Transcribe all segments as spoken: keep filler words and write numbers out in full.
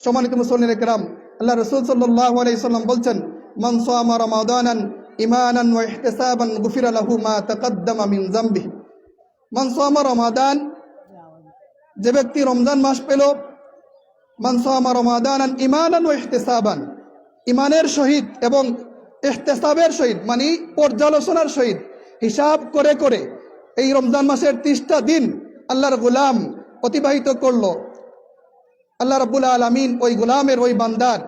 সম্মানিত মুসল্লিন একরাম, আল্লাহ রসুল সাল্লাল্লাহু আলাইহি সাল্লাম বলছেন, মান সামা রমাদানান ইমানান ওয়া ইহতিসাবান গুফিরা লাহু মা তাকাদ্দামা মিন জামবিহি। মান সামা রমাদান, যে ব্যক্তি রমজান মাস পেল, মান সামা রমাদানান ইমানান ওয়া ইহতিসাবান, ইমানের সহিত এবং ইহতেসাবের সহিত, মানে পর্যালোচনার সহিত, হিসাব করে করে এই রমজান মাসের তিরিশটা দিন আল্লাহর গোলাম অতিবাহিত করলো, আল্লাহ রাব্বুল আলামিন ওই গোলামের, ওই বান্দার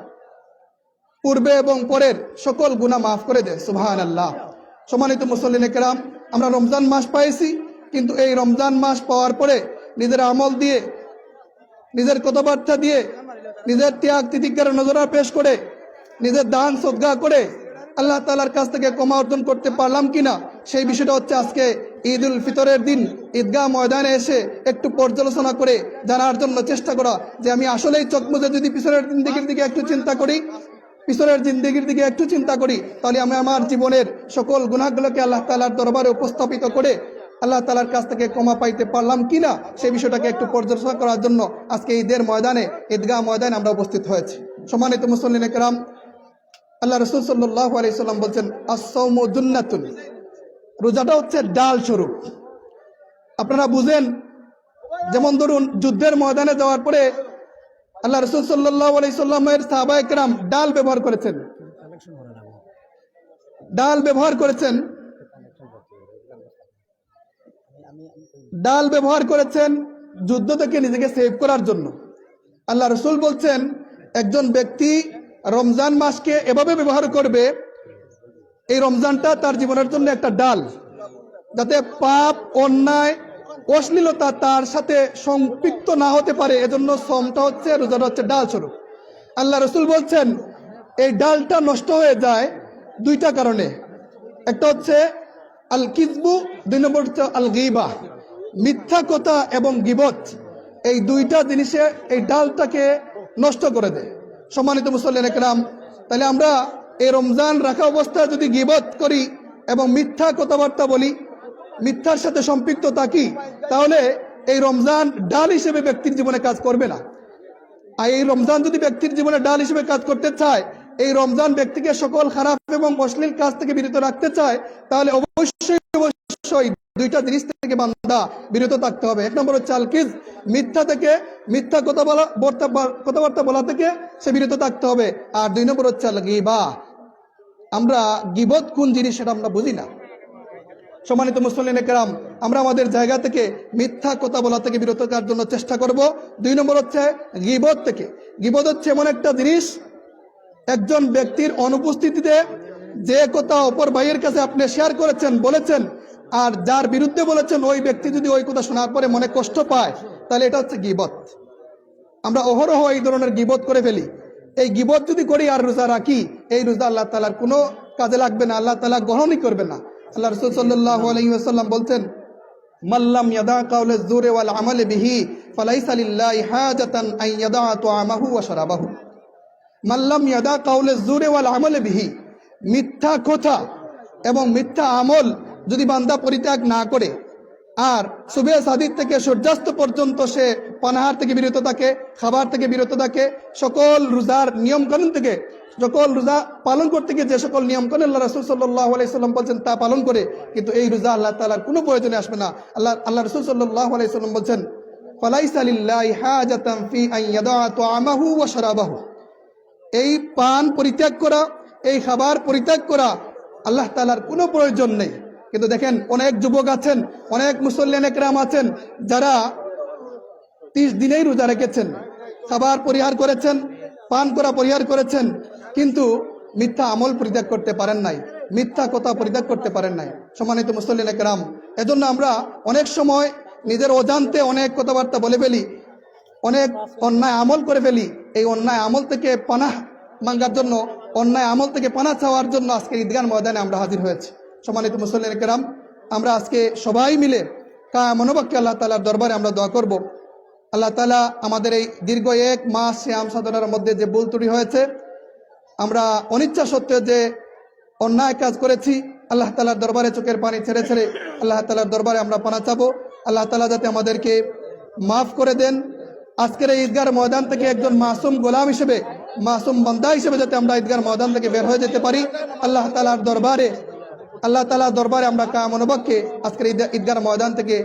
পূর্বে এবং পরের সকল গুনাহ মাফ করে দেয়। সুবহানাল্লাহ। সম্মানিত মুসল্লিন একরাম, আমরা রমজান মাস পাইছি, কিন্তু এই রমজান মাস পাওয়ার পরে নিজের আমল দিয়ে, নিজের কথাবার্তা দিয়ে, নিজের ত্যাগ তিতিক্ষার নজরা পেশ করে, নিজের দান সদকা করে আল্লাহ তাআলার কাছ থেকে ক্ষমা অর্জন করতে পারলাম কিনা, সেই বিষয়টা হচ্ছে আজকে ঈদুল ফিতরের দিন ঈদগাহ ময়দানে এসে একটু পর্যালোচনা করে জানার জন্য চেষ্টা করা যে আমি আসলেই চোখ মুজে যদি পিছনের জিন্দেগির দিকে একটু চিন্তা করি, পিছনের জিন্দেগির দিকে একটু চিন্তা করি, তাহলে আমি আমার জীবনের সকল গুনাহগুলোকে আল্লাহ তাআলার দরবারে উপস্থাপিত করে আল্লাহ তাআলার কাছ থেকে ক্ষমা পাইতে পারলাম কিনা, সেই বিষয়টাকে একটু পর্যালোচনা করার জন্য আজকে ঈদের ময়দানে, ঈদগাহ ময়দানে আমরা উপস্থিত হয়েছি। সম্মানিত মুসল্লিন একরাম, আল্লাহ রসুল সাল্লাল্লাহু আলাইহি সাল্লাম বলছেন, "আস-সাওমু জুন্নাতুন", রোজাটা হচ্ছে ঢাল স্বরূপ। আপনারা বুঝেন, যেমন ধরুন, যুদ্ধের ময়দানে যাওয়ার পরে আল্লাহ রসুল সাল্লাল্লাহু আলাইহি সাল্লামের সাহাবা একরাম ঢাল ব্যবহার করেছেন, ঢাল ব্যবহার করেছেন, ঢাল ব্যবহার করেছেন যুদ্ধ থেকে নিজেকে সেভ করার জন্য। আল্লাহ রসুল বলছেন, একজন ব্যক্তি রমজান মাসকে এভাবে ব্যবহার করবে, এই রমজানটা তার জীবনের জন্য একটা ঢাল, যাতে পাপ, অন্যায়, অশ্লীলতা তার সাথে সম্পৃক্ত না হতে পারে। এজন্য সওমটা হচ্ছে, রোজাটা হচ্ছে ঢাল স্বরূপ। আল্লাহ রসুল বলছেন, এই ঢালটা নষ্ট হয়ে যায় দুইটা কারণে। একটা হচ্ছে আল কিজবু, দুই নম্বর হচ্ছে আল গিবা, মিথ্যা কথা এবং গিবত। এই দুইটা জিনিসে এই ঢালটাকে নষ্ট করে দেয়। সম্মানিত মুসল্লিন একরাম, তাহলে আমরা এই রমজান রাখা অবস্থায় যদি গিবত করি এবং মিথ্যা কথাবার্তা বলি, মিথ্যার সাথে সম্পৃক্ত থাকি, তাহলে এই রমজান ঢাল হিসেবে ব্যক্তির জীবনে কাজ করবে না। আর এই রমজান যদি ব্যক্তির জীবনে ঢাল হিসেবে কাজ করতে চায়, এই রমজান ব্যক্তিকে সকল খারাপ এবং অশ্লীল কাজ থেকে বিরত রাখতে চায়, তাহলে অবশ্যই, অবশ্যই দুইটা জিনিস থেকে বান্দা বিরত থাকতে হবে। এক নম্বর হচ্ছে আল কিজ, মিথ্যা থেকে, মিথ্যা কথা বলা, বার্তা-, বা-, কথাবার্তা বলা থেকে সে বিরত থাকতে হবে। আর দুই নম্বর হচ্ছে আল গিবা। আমরা গিবত কোন জিনিস, সেটা আমরা বুঝি না। সম্মানিত মুসল্লিন একরাম, আমরা আমাদের জায়গা থেকে মিথ্যা কথা বলা থেকে বিরত থাকার জন্য চেষ্টা করব। দুই নম্বর হচ্ছে গিবত থেকে। গিবত হচ্ছে এমন একটা জিনিস, একজন ব্যক্তির অনুপস্থিতিতে যে কথা অপর ভাইয়ের কাছে আপনি শেয়ার করেছেন, বলেছেন, আর যার বিরুদ্ধে বলেছেন, ওই ব্যক্তি যদি ওই কথা শোনার পরে মনে কষ্ট পায়, তাহলে এটা হচ্ছে গিবত। আমরা অহরহ এই ধরনের গিবত করে ফেলি। এই গিবত যদি করি আর রোজা রাখি, এই রোজা আল্লাহ তাআলার কোনো কাজে লাগবে না, আল্লাহ তাআলা গ্রহণই করবে না। আল্লাহ রসুল সাল্লাল্লাহু আলাইহি ওয়াসাল্লাম বলছেন, মাল্লাম ইয়াদা কাউলে জুরে ওয়াল আমলে বিহি ফালাইসা লিল্লাহি হাজাতান আন ইয়াদা তুআমাহু ওয়া শারাবাহু। মাল্লাম ইয়াদা কাউলে জুরে ওয়াল আমলে বিহি, মিথ্যা কথা এবং মিথ্যা আমল যদি বান্দা পরিত্যাগ না করে, আর সুবে সাদিক থেকে সূর্যাস্ত পর্যন্ত সে পানাহার থেকে বিরত থাকে, খাবার থেকে বিরত থাকে, সকল রোজার নিয়মকানুন থেকে, সকল রোজা পালন করতে গিয়ে যে সকল নিয়মকানুন আল্লাহ রাসূল সাল্লাল্লাহু আলাইহি সাল্লাম বলছেন, তা পালন করে, কিন্তু এই রোজা আল্লাহ তাআলার কোনো প্রয়োজনে আসবে না। আল্লাহ, আল্লাহ রাসূল সাল্লাল্লাহু আলাইহি সাল্লাম বলছেন, ফালাইসা লিল্লাহি হাজাতান ফি আন ইয়াদা তুআমাহু ওয়া শারাবাহু। এই পান পরিত্যাগ করা, এই খাবার পরিত্যাগ করা আল্লাহ তাআলার কোনো প্রয়োজন নেই। কিন্তু দেখেন, অনেক যুবক আছেন, অনেক মুসল্লিয়ান একরাম আছেন, যারা তিরিশ দিনেই রোজা রেখেছেন, খাবার পরিহার করেছেন, পান করা পরিহার করেছেন, কিন্তু মিথ্যা আমল পরিত্যাগ করতে পারেন নাই, মিথ্যা কথা পরিত্যাগ করতে পারেন নাই। সম্মানিত মুসল্লিয়ান একরাম, এজন্য আমরা অনেক সময় নিজের অজান্তে অনেক কথাবার্তা বলে ফেলি, অনেক অন্যায় আমল করে ফেলি। এই অন্যায় আমল থেকে পানাহ মাঙ্গার জন্য, অন্যায় আমল থেকে পানাহ চাওয়ার জন্য আজকে ঈদগাহ ময়দানে আমরা হাজির হয়েছি। সম্মানিত মুসল্লিয়ান কেরাম, আমরা আজকে সবাই মিলে কায়া মনোবাক্যে আল্লাহ তাআলার দরবারে আমরা দোয়া করব। আল্লাহ তাআলা আমাদের এই দীর্ঘ এক মাস সিয়াম সাধনার মধ্যে যে ভুল ত্রুটি হয়েছে, আমরা অনিচ্ছা সত্ত্বেও যে অন্যায় কাজ করেছি, আল্লাহ তাআলার দরবারে চোখের পানি ছেড়ে ছেড়ে আল্লাহ তাআলার দরবারে আমরা পানা চাবো। আল্লাহ তাআলা যাতে আমাদেরকে মাফ করে দেন, আজকের এই ঈদগার ময়দান থেকে একজন মাসুম গোলাম হিসেবে, মাসুম বান্দা হিসেবে যাতে আমরা ঈদগার ময়দান থেকে বের হয়ে যেতে পারি। আল্লাহ তাআলার দরবারে, আল্লাহ তাআলার দরবারে আমরা কাম অনুবাক্যে আজকের ঈদ-, ঈদগার ময়দান থেকে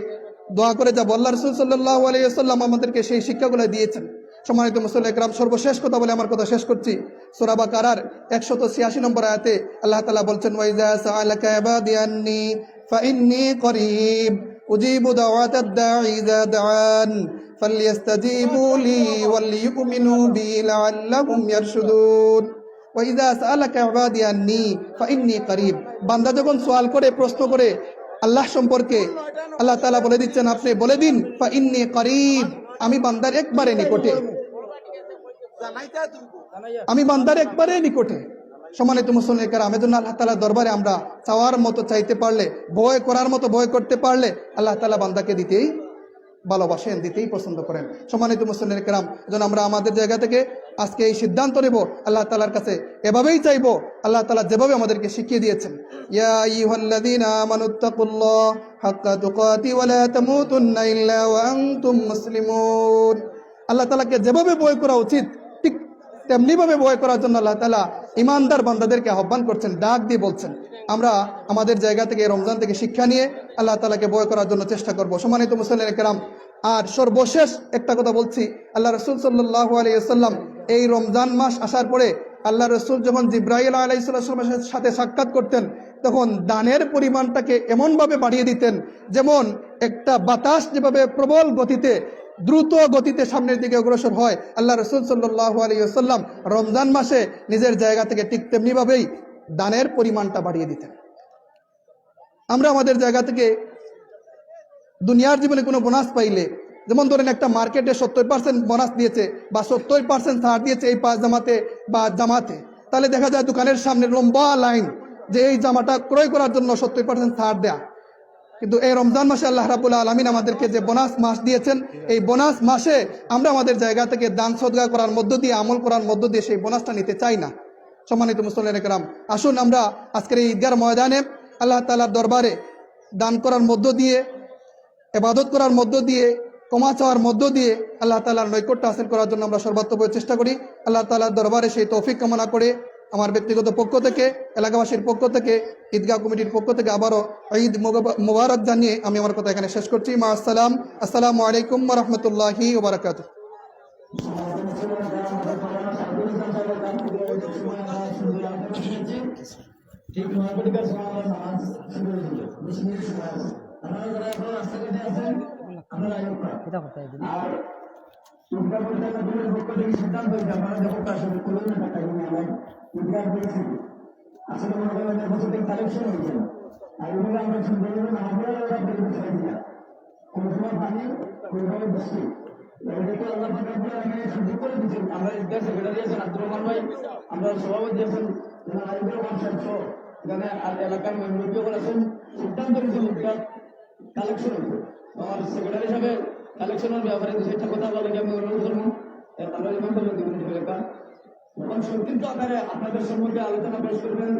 দোয়া করে যাবো। আল্লাহ রাসূল সাল্লাল্লাহু আলাইহি ওয়াসাল্লাম আমাদেরকে সেই শিক্ষাগুলো দিয়েছেন। সম্মানিত মুসল্লি একরাম, সর্বশেষ কথা বলে আমার কথা শেষ করছি। সূরা বাকারার একশত ছিয়াশি নম্বর আয়াতে আল্লাহ তাআলা বলছেন, "ওয়া ইযা সাআলাকা ইবাদি আন্নী ফাইন্নী করিব, উজিবু দাওয়াতাদ দাঈ ইযা দাআন, ফালইস্তাজিবু লি ওয়ালইউমিনু বি লাআল্লাহুম ইয়ারশুদুন। ওয়া ইযা সাআলাকা ইবাদি আন্নী ফাইন্নী করিব।" বান্দা যখন সওয়াল করে, প্রশ্ন করে আল্লাহ সম্পর্কে, আল্লাহ তাআলা বলে দিচ্ছেন, "আপনি বলে দিন, ফাইন্নী করিব, আমি বান্দার একবারে নিকটে, আমি বান্দার একবারে নিকটে।" সম্মানিত মুসল্লি কেরাম, এজন্য আল্লাহ তাআলার দরবারে আমরা চাওয়ার মতো চাইতে পারলে, ভয় করার মতো ভয় করতে পারলে আল্লাহ তাআলা বান্দাকে দিতেই ভালোবাসেন, দিতেই পছন্দ করেন। সম্মানিত মুসল্লি কেরাম, এজন্য আমরা আমাদের জায়গা থেকে আজকে এই সিদ্ধান্ত নেব, আল্লাহ তাআলার কাছে এভাবেই চাইবো, আল্লাহ তাআলা যেভাবে আমাদেরকে শিখিয়ে দিয়েছেন। ইয়া আইয়ুহাল্লাযীনা আমানুত্তাকুল্লাহ হাক্কা তুকাতি ওয়া লা তামুতুন্না ইল্লা ওয়া আনতুম মুসলিমুন। আল্লাহ তাআলাকে যেভাবে ভয় করা উচিত, ঠিক তেমনিভাবে ভয় করার জন্য আল্লাহ তাআলা ইমানদার বান্দাদেরকে আহ্বান করছেন, ডাক দিয়ে বলছেন। আমরা আমাদের জায়গা থেকে, রমজান থেকে শিক্ষা নিয়ে আল্লাহ তাআলাকে ভয় করার জন্য চেষ্টা করব। সম্মানিত মুসল্লিয়ানে কেরাম, আর সর্বশেষ একটা কথা বলছি, আল্লাহ রাসূল সাল্লাল্লাহু আলাইহি ওয়াসাল্লাম এই রমজান মাস আসার পরে আল্লাহ রাসূল যখন জিব্রাইল আলাইহিস সালামের সাথে সাক্ষাৎ করতেন, তখন দানের পরিমাণটাকে এমনভাবে বাড়িয়ে দিতেন, যেমন একটা বাতাস যেভাবে প্রবল গতিতে, দ্রুত গতিতে সামনের দিকে অগ্রসর হয়, আল্লাহ রাসূল সাল্লাল্লাহু আলাইহি ওয়াসাল্লাম রমজান মাসে নিজের জায়গা থেকে ঠিক তেমনিভাবেই দানের পরিমাণটা বাড়িয়ে দিতেন। আমরা আমাদের জায়গা থেকে দুনিয়ার জীবনে কোনো বোনাস পাইলে, যেমন ধরেন একটা মার্কেটে সত্তর পার্সেন্ট বোনাস দিয়েছে বা সত্তর পার্সেন্ট ছাড় দিয়েছে এই পাঁচ জামাতে বা জামাতে, তাহলে দেখা যায় দোকানের সামনে লম্বা লাইন, যে এই জামাটা ক্রয় করার জন্য সত্তর পার্সেন্ট ছাড় দেয়া। কিন্তু এই রমজান মাসে আল্লাহ রাব্বুল আলামিন আমাদেরকে যে বোনাস মাস দিয়েছেন, এই বোনাস মাসে আমরা আমাদের জায়গা থেকে দান সদকা করার মধ্য দিয়ে, আমল করার মধ্য দিয়ে সেই বোনাসটা নিতে চাই না। সম্মানিত মুসল্লিয়ানে কেরাম, আসুন আমরা আজকের এই ঈদগার ময়দানে আল্লাহ তাআলার দরবারে দান করার মধ্য দিয়ে, ইবাদত করার মধ্য দিয়ে, ক্ষমা চাওয়ার মধ্য দিয়ে আল্লাহ তাআলার নৈকট্য হাসিল করার জন্য আমরা সর্বাত্মক চেষ্টা করি। আল্লাহ তাআলার দরবারে সেই তৌফিক কামনা করে আমার ব্যক্তিগত পক্ষ থেকে, এলাকাবাসীর পক্ষ থেকে, ঈদগাহ কমিটির পক্ষ থেকে আবারও ঈদ মোবারক, মোবারক জানিয়ে আমি আমার কথা এখানে শেষ করছি। মা আসসালাম, আসসালামু আলাইকুম ওয়া রাহমাতুল্লাহি ওয়া বারাকাতুহু। ঠিক নয় কোটিকার সময় আমরা নামাজ শুরু হয়েছিল, বিশ মিনিট সময় আছে। আপনারা যারা এখন রাস্তাঘাটে আছেন, আপনারা আগে উঠুন। আর ঈদগাহ পরিচালনা বোর্ডের পক্ষ থেকে সিদ্ধান্ত হয়েছে, আপনারা যখন আসলে খুলবেন না, টাকা নিয়ে আমার ঈদগাহ পরিস্থিতি আসলে মনে হয় অনেক বছর থেকে কালেকশন হয়েছে। আর এভাবে আমরা সুন্দরভাবে না হলে ওরা বেরোতে চাই না। কোনো সময় পানি, কোনো সময় বৃষ্টি। এটা তো আল্লাহ পাক রব্বুল আলামিন সুযোগ করে দিয়েছেন। আমরা ঈদগাহ সেক্রেটারি আছেন আব্দুর রহমান ভাই, আমরা সভাপতি আছেন জনাব আইনুর রহমান সাহেব সহ এখানে আর এলাকার মুরব্বী সকল আছেন। সিদ্ধান্ত হয়েছে ঈদগাহ কালেকশন হইবে। আমার সেক্রেটারি হিসাবে কালেকশনের ব্যাপারে দু চারটা কথা বলার লাগি আমি অনুরোধ করবো। এ, আমরা ইমাম সাহেব দুই মিনিট এলাকা এখন সংক্ষিপ্ত আকারে আপনাদের সম্মুখে আলোচনা পেশ করবেন।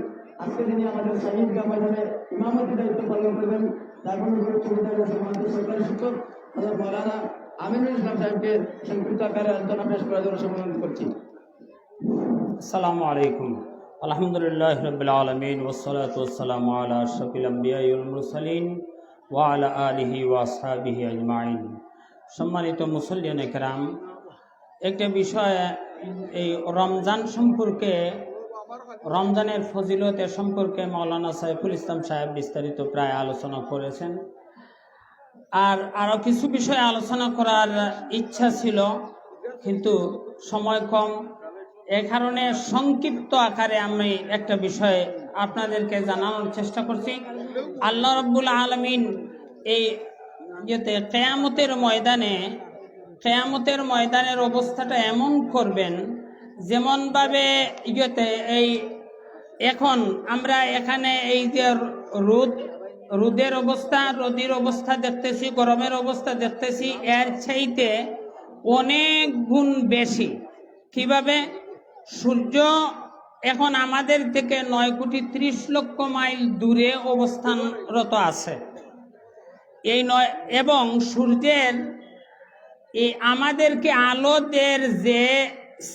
আজকে যিনি আমাদের শহীদ গামাজানে ইমামতি দায়িত্ব পালন করবেন, তার কোনো গুরুত্ব সম্মানিত সরকারি শিক্ষক হযরত মাওলানা আমিনুল ইসলাম সাহেবকে সংক্ষিপ্ত আকারে আলোচনা পেশ করার জন্য সম্বোধন করছি। আসসালামু আলাইকুম। আলহামদুলিল্লাহ রাব্বিল আলামিন, ওয়াসসালাতু ওয়াসসালামু আলা আশরাফিল আম্বিয়া ওয়াল মুরসালিন ওয়া আলা আলিহি ওয়া আসহাবিহি আজমাইন। সম্মানিত মুসল্লিয়ানে কেরাম, একটা বিষয়, এই রমজান সম্পর্কে, রমজানের ফজিলতের সম্পর্কে মাওলানা সাইফুল ইসলাম সাহেব বিস্তারিত প্রায় আলোচনা করেছেন। আর আরো কিছু বিষয় আলোচনা করার ইচ্ছা ছিল, কিন্তু সময় কম, এ কারণে সংক্ষিপ্ত আকারে আমি একটা বিষয় আপনাদেরকে জানানোর চেষ্টা করছি। আল্লাহ রাব্বুল আলামিন এই ইয়েতে, কেয়ামতের ময়দানে, কেয়ামতের ময়দানের অবস্থাটা এমন করবেন, যেমনভাবে ইয়েতে এই এখন আমরা এখানে এই যে রোদ, রোদের অবস্থা, রোদের অবস্থা দেখতেছি, গরমের অবস্থা দেখতেছি, এর চাইতে অনেক গুণ বেশি। কিভাবে? সূর্য এখন আমাদের থেকে নয় কোটি ত্রিশ লক্ষ মাইল দূরে অবস্থানরত আছে। এই নয়, এবং সূর্যের এই আমাদেরকে আলো দের যে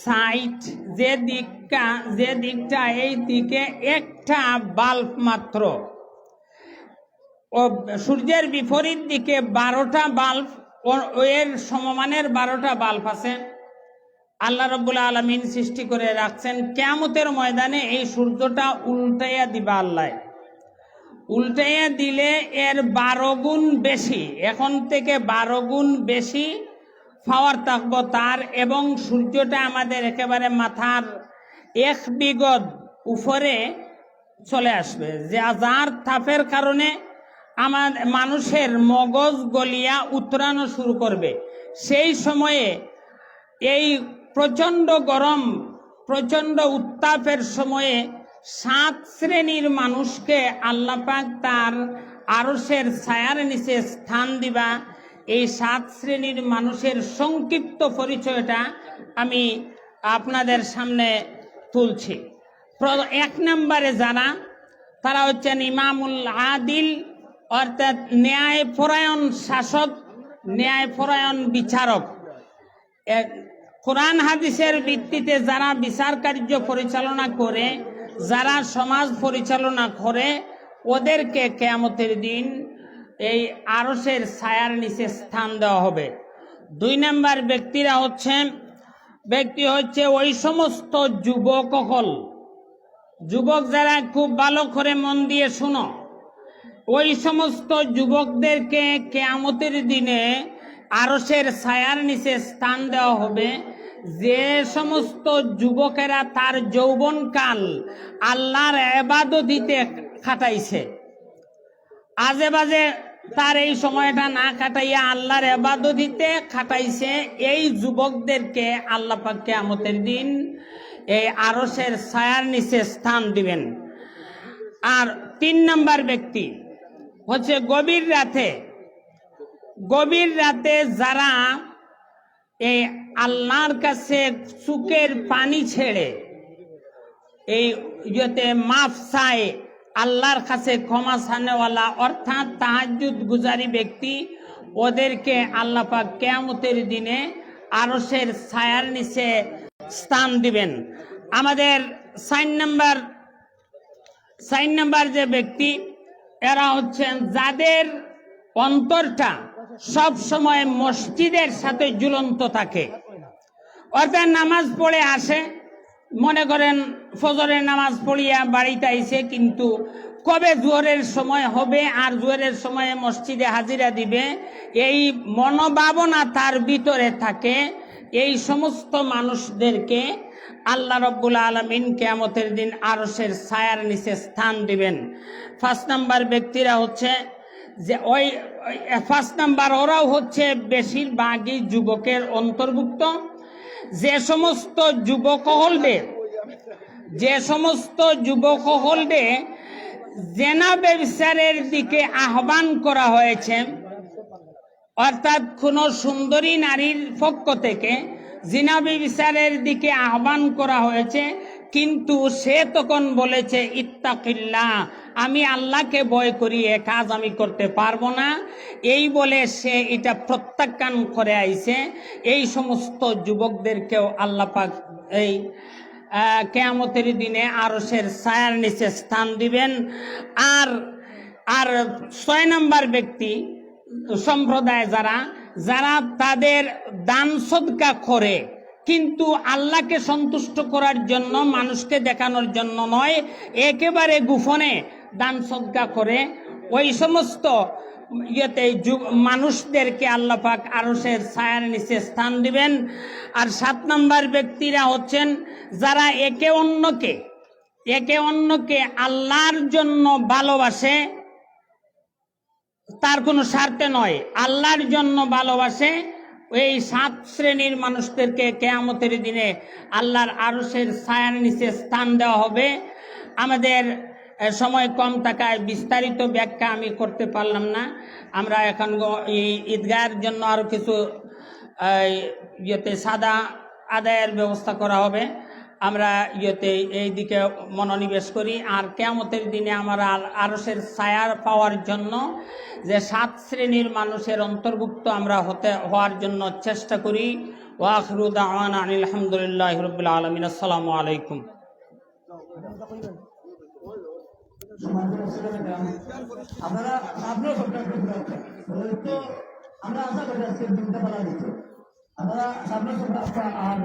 সাইড, যে দিকটা, যে দিকটা, এই দিকে একটা বাল্ব মাত্র। ও সূর্যের বিপরীত দিকে বারোটা বাল্ব, ও, এর সমমানের বারোটা বাল্ব আছে। আল্লাহ রব্বুল আলামিন সৃষ্টি করে রাখছেন। কিয়ামতের ময়দানে এই সূর্যটা উল্টাইয়া দিবা আল্লাহ। উল্টাইয়া দিলে এর বারো গুণ বেশি, এখন থেকে বারো গুণ বেশি পাওয়ার থাকবো তার, এবং সূর্যটা আমাদের একেবারে মাথার এক বিগত উপরে চলে আসবে, যে যার তাপের কারণে আমার মানুষের মগজ গলিয়া উতরানো শুরু করবে। সেই সময়ে এই প্রচণ্ড গরম, প্রচণ্ড উত্তাপের সময়ে সাত শ্রেণীর মানুষকে আল্লাহ পাক তার আরশের ছায়ার নিচে স্থান দিবা। এই সাত শ্রেণীর মানুষের সংক্ষিপ্ত পরিচয়টা আমি আপনাদের সামনে তুলছি। প্র-, এক নম্বরে যারা, তারা হচ্ছেন ইমামুল আদিল, অর্থাৎ ন্যায়পরায়ণ শাসক, ন্যায়পরায়ণ বিচারক। এ, কোরআন হাদিসের ভিত্তিতে যারা বিচার কার্য পরিচালনা করে, যারা সমাজ পরিচালনা করে, ওদেরকে কিয়ামতের দিন এই আরশের ছায়ার নিচে স্থান দেওয়া হবে। দুই নাম্বার ব্যক্তিরা হচ্ছেন, ব্যক্তি হচ্ছে ওই সমস্ত যুবক অকল, যুবক যারা, খুব ভালো করে মন দিয়ে শুনো, ওই সমস্ত যুবকদেরকে কিয়ামতের দিনে আরশের ছায়ার নিচে স্থান দেওয়া হবে, যে সমস্ত যুবকেরা তার যৌবনকাল আল্লাহর ইবাদতিতে কাটাইছে। আজে বাজে তার এই সময়টা না কাটাইয়া আল্লাহর ইবাদতিতে কাটাইছে, এই যুবকদেরকে আল্লাহ পাক কিয়ামতের দিন এই আরশের ছায়ার নিচে স্থান দিবেন। আর তিন নাম্বার ব্যক্তি হচ্ছে গভীর রাতে, গভীর রাতে যারা এই আল্লাহর কাছে চোখের পানি ছেড়ে এই ইয়েতে মাফ চায়, আল্লাহর কাছে ক্ষমা চানেওয়ালা, অর্থাৎ তাহাজ্জুদ গুজারি ব্যক্তি, ওদেরকে আল্লাহ পাক কিয়ামতের দিনে আরশের ছায়ার নিচে স্থান দিবেন। আমাদের চার নাম্বার, চার নাম্বার যে ব্যক্তি, এরা হচ্ছেন যাদের অন্তরটা সব সময় মসজিদের সাথে ঝুলন্ত থাকে, অর্থাৎ নামাজ পড়ে আসে, মনে করেন ফজরের নামাজ পড়িয়া বাড়িতে আইছে, কিন্তু কবে জোহরের সময় হবে আর জোহরের সময়ে মসজিদে হাজিরা দিবে, এই মনোভাবনা তার ভিতরে থাকে। এই সমস্ত মানুষদেরকে আল্লাহ রব্বুল আলামিন কিয়ামতের দিন আরশের ছায়ার নিচে স্থান দিবেন। পাঁচ নাম্বার ব্যক্তিরা হচ্ছে যে ওই, ওই পাঁচ নাম্বার, ওরাও হচ্ছে বেশিরভাগই যুবকের অন্তর্ভুক্ত। যে সমস্ত যুবক অকলরে, যে সমস্ত যুবক অকলরে জেনা ব্যভিচারের দিকে আহ্বান করা হয়েছে, অর্থাৎ কোনো সুন্দরী নারীর পক্ষ থেকে জিনা ব্যভিচারের দিকে আহ্বান করা হয়েছে, কিন্তু সে তখন বলেছে, "ইত্তাকিল্লাহ, আমি আল্লাহকে ভয় করি, এ কাজ আমি করতে পারবো না।" এই বলে সে এটা প্রত্যাখ্যান করে আইছে। এই সমস্ত যুবকদেরকেও আল্লাহ পাক এই, আহ, কিয়ামতের দিনে আরশের ছায়ার নিচে স্থান দিবেন। আর, আর ছয় নাম্বার ব্যক্তি সম্প্রদায় যারা, যারা তাদের দান সদকা করে, কিন্তু আল্লাহকে সন্তুষ্ট করার জন্য, মানুষকে দেখানোর জন্য নয়, একেবারে গোপনে দান সদকা করে, ওই সমস্ত ইয়েতে যু-, মানুষদেরকে আল্লাহ পাক আরশের ছায়ার নিচে স্থান দিবেন। আর সাত নাম্বার ব্যক্তিরা হচ্ছেন যারা একে অন্যকে, একে অন্যকে আল্লাহর জন্য ভালোবাসে, তার কোনো স্বার্থে নয়, আল্লাহর জন্য ভালোবাসে। এই সাত শ্রেণীর মানুষদেরকে কিয়ামতের দিনে আল্লাহর আরশের ছায়ার নিচে স্থান দেওয়া হবে। আমাদের, এ, সময় কম থাকায় বিস্তারিত ব্যাখ্যা আমি করতে পারলাম না। আমরা এখন গ-, এই ঈদগাহের জন্য আরো কিছু, এই, ইয়েতে চাঁদা আদায়ের ব্যবস্থা করা হবে। আমরা ইয়েতে এই দিকে মনোনিবেশ করি। আর কিয়ামতের দিনে আমরা আল-, আরশের ছায়ার পাওয়ার জন্য যে সাত শ্রেণীর মানুষের অন্তর্ভুক্ত আমরা হতে, হওয়ার জন্য চেষ্টা করি। ওয়া আখিরু দাওয়ানা আনিল হামদুলিল্লাহি রাব্বিল আলামিন। আসসালামু আলাইকুম। আপনারা সামনে সবটা একটু ঘুরান। তো আমরা আশা করি আজকের দিনটা ভালো দিচ্ছে। আপনারা সামনে সবটা আর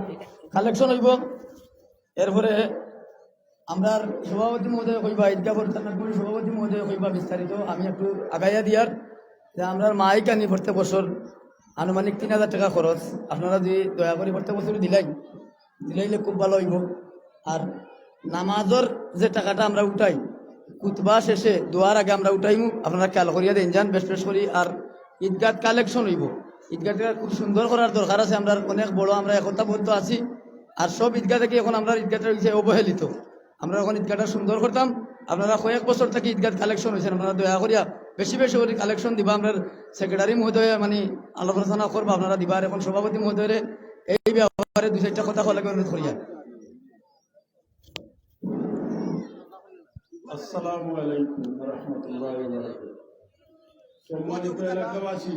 কালেকশন হইব। এরপরে আমরার সভাপতি মহোদয় কইবা, ঈদগাহ পরিচালনা কমিটির সভাপতি মহোদয় কইবা বিস্তারিত। আমি একটু আগাইয়া দিয়ার যে আমরার মাইক আনি প্রত্যেক বছর আনুমানিক তিন হাজার টাকা খরচ। আপনারা যদি দয়া করি প্রত্যেক বছর দিলাই, দিলাইলে খুব ভালো হইব। আর নামাজর যে টাকাটা আমরা উঠাই, খুতবা শেষে দোয়ার আগে আমরা উঠাইমু, আপনারা খেয়াল করিয়া দেন যান বেশ বেশ করি। আর ঈদগাহ কালেকশন হইব, ঈদগাহটা খুব সুন্দর করার দরকার আছে। আমরা অনেক বড়, আমরা একতাবদ্ধ আছি। আর সব ঈদগাহ থেকে এখন আমরা ঈদগাহটা হইছে অবহেলিত। আমরা এখন ঈদগাহটা সুন্দর করতাম। আপনারা কয়েক বছর থেকে ঈদগাহ কালেকশন হয়েছেন, আপনারা দয়া করিয়া বেশি বেশি করে কালেকশন দিবা। আমরা সেক্রেটারি মহোদয় মানে আলোচনা করবা, আপনারা দিবা। আর এখন সভাপতি মহোদয়রে এই ব্যাপারে দুই চারটা কথা বলার অনুরোধ করিয়া। আসসালামু আলাইকুম ওয়া রাহমাতুল্লাহি ওয়া বারাকাতুহু। সম্মানিত এলাকাবাসী,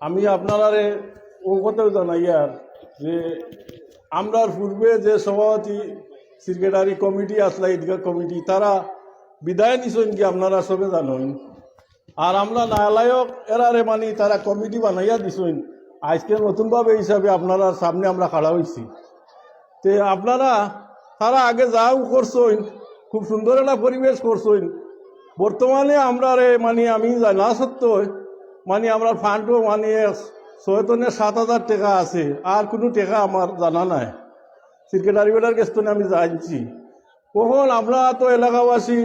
আমি আপনারারে ও কথাও জানাইয়ার যে আমরার পূর্বে যে সভাপতি, সেক্রেটারি কমিটি আসলা, ঈদগাহ কমিটি, তারা বিদায় নিছইন কি আপনারা সবে জানইন। আর আমরা নালায়ক এরারে মানি তারা কমিটি বানাইয়া দিছইন। আজকে নতুনভাবে হিসাবে আপনারার সামনে আমরা খাড়া হইছি। তে আপনারা তারা আগে যাও করছইন, খুব সুন্দর একটা পরিবেশ করছইন। বর্তমানে আমরারে মানি আমি জানা সত্ত্বে মানি আমরার ফান্ডও মানি ছয় তনে সাত হাজার টাকা আছে, আর কুনু টাকা আমার জানা নাই। সেক্রেটারি বেটার গেছ তনে আমি জানছি। অখন আমরা তো এলাকাবাসী,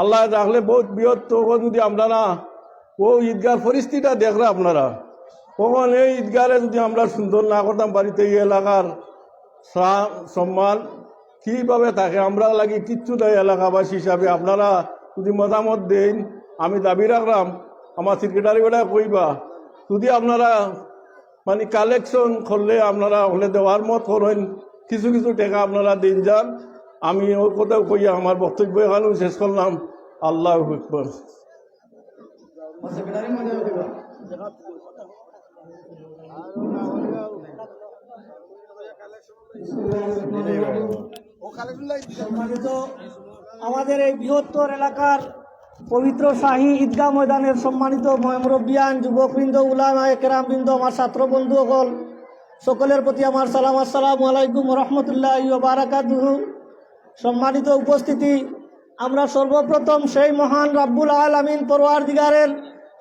আল্লায় রাখলে বউত বৃহৎ, তখন যদি আপনারা ও ঈদগাহর পরিস্থিতিটা দেখরা আপনারা, অখন এই ঈদগাহরে যদি আমরা সুন্দর না করতাম পারি, তে এই এলাকার সা-, সম্মান কিভাবে থাকে? আমরার লাগি কিচ্ছু নাই, এলাকাবাসী হিসাবে আপনারা যদি মতামত দেইন, আমি দাবি রাখরাম, আমার সেক্রেটারি বেটায় কইবা, যদি আপনারা মানি কালেকশন করলে আপনারা হকলে দেওয়ার মত করইন, কিছু কিছু টাকা আপনারা দেইন যান। আমি ও কথাও কইয়া আমার বক্তব্য এখানেও শেষ করলাম। আল্লাহু আকবার। সম্মানিত আমাদের এই বৃহত্তর এলাকার পবিত্র শাহী ঈদগাহ ময়দানের সম্মানিত ময়-, মুরব্বিয়ান, যুবকবৃন্দ, উলামায়ে কেরামবৃন্দ, আমার ছাত্র বন্ধু অকল, সকলের প্রতি আমার সালাম, আসসালামু আলাইকুম ওয়া রাহমাতুল্লাহি ওয়া বারাকাতুহু। সম্মানিত উপস্থিতি, আমরা সর্বপ্রথম সেই মহান রাব্বুল আলামিন পরওয়ারদিগারের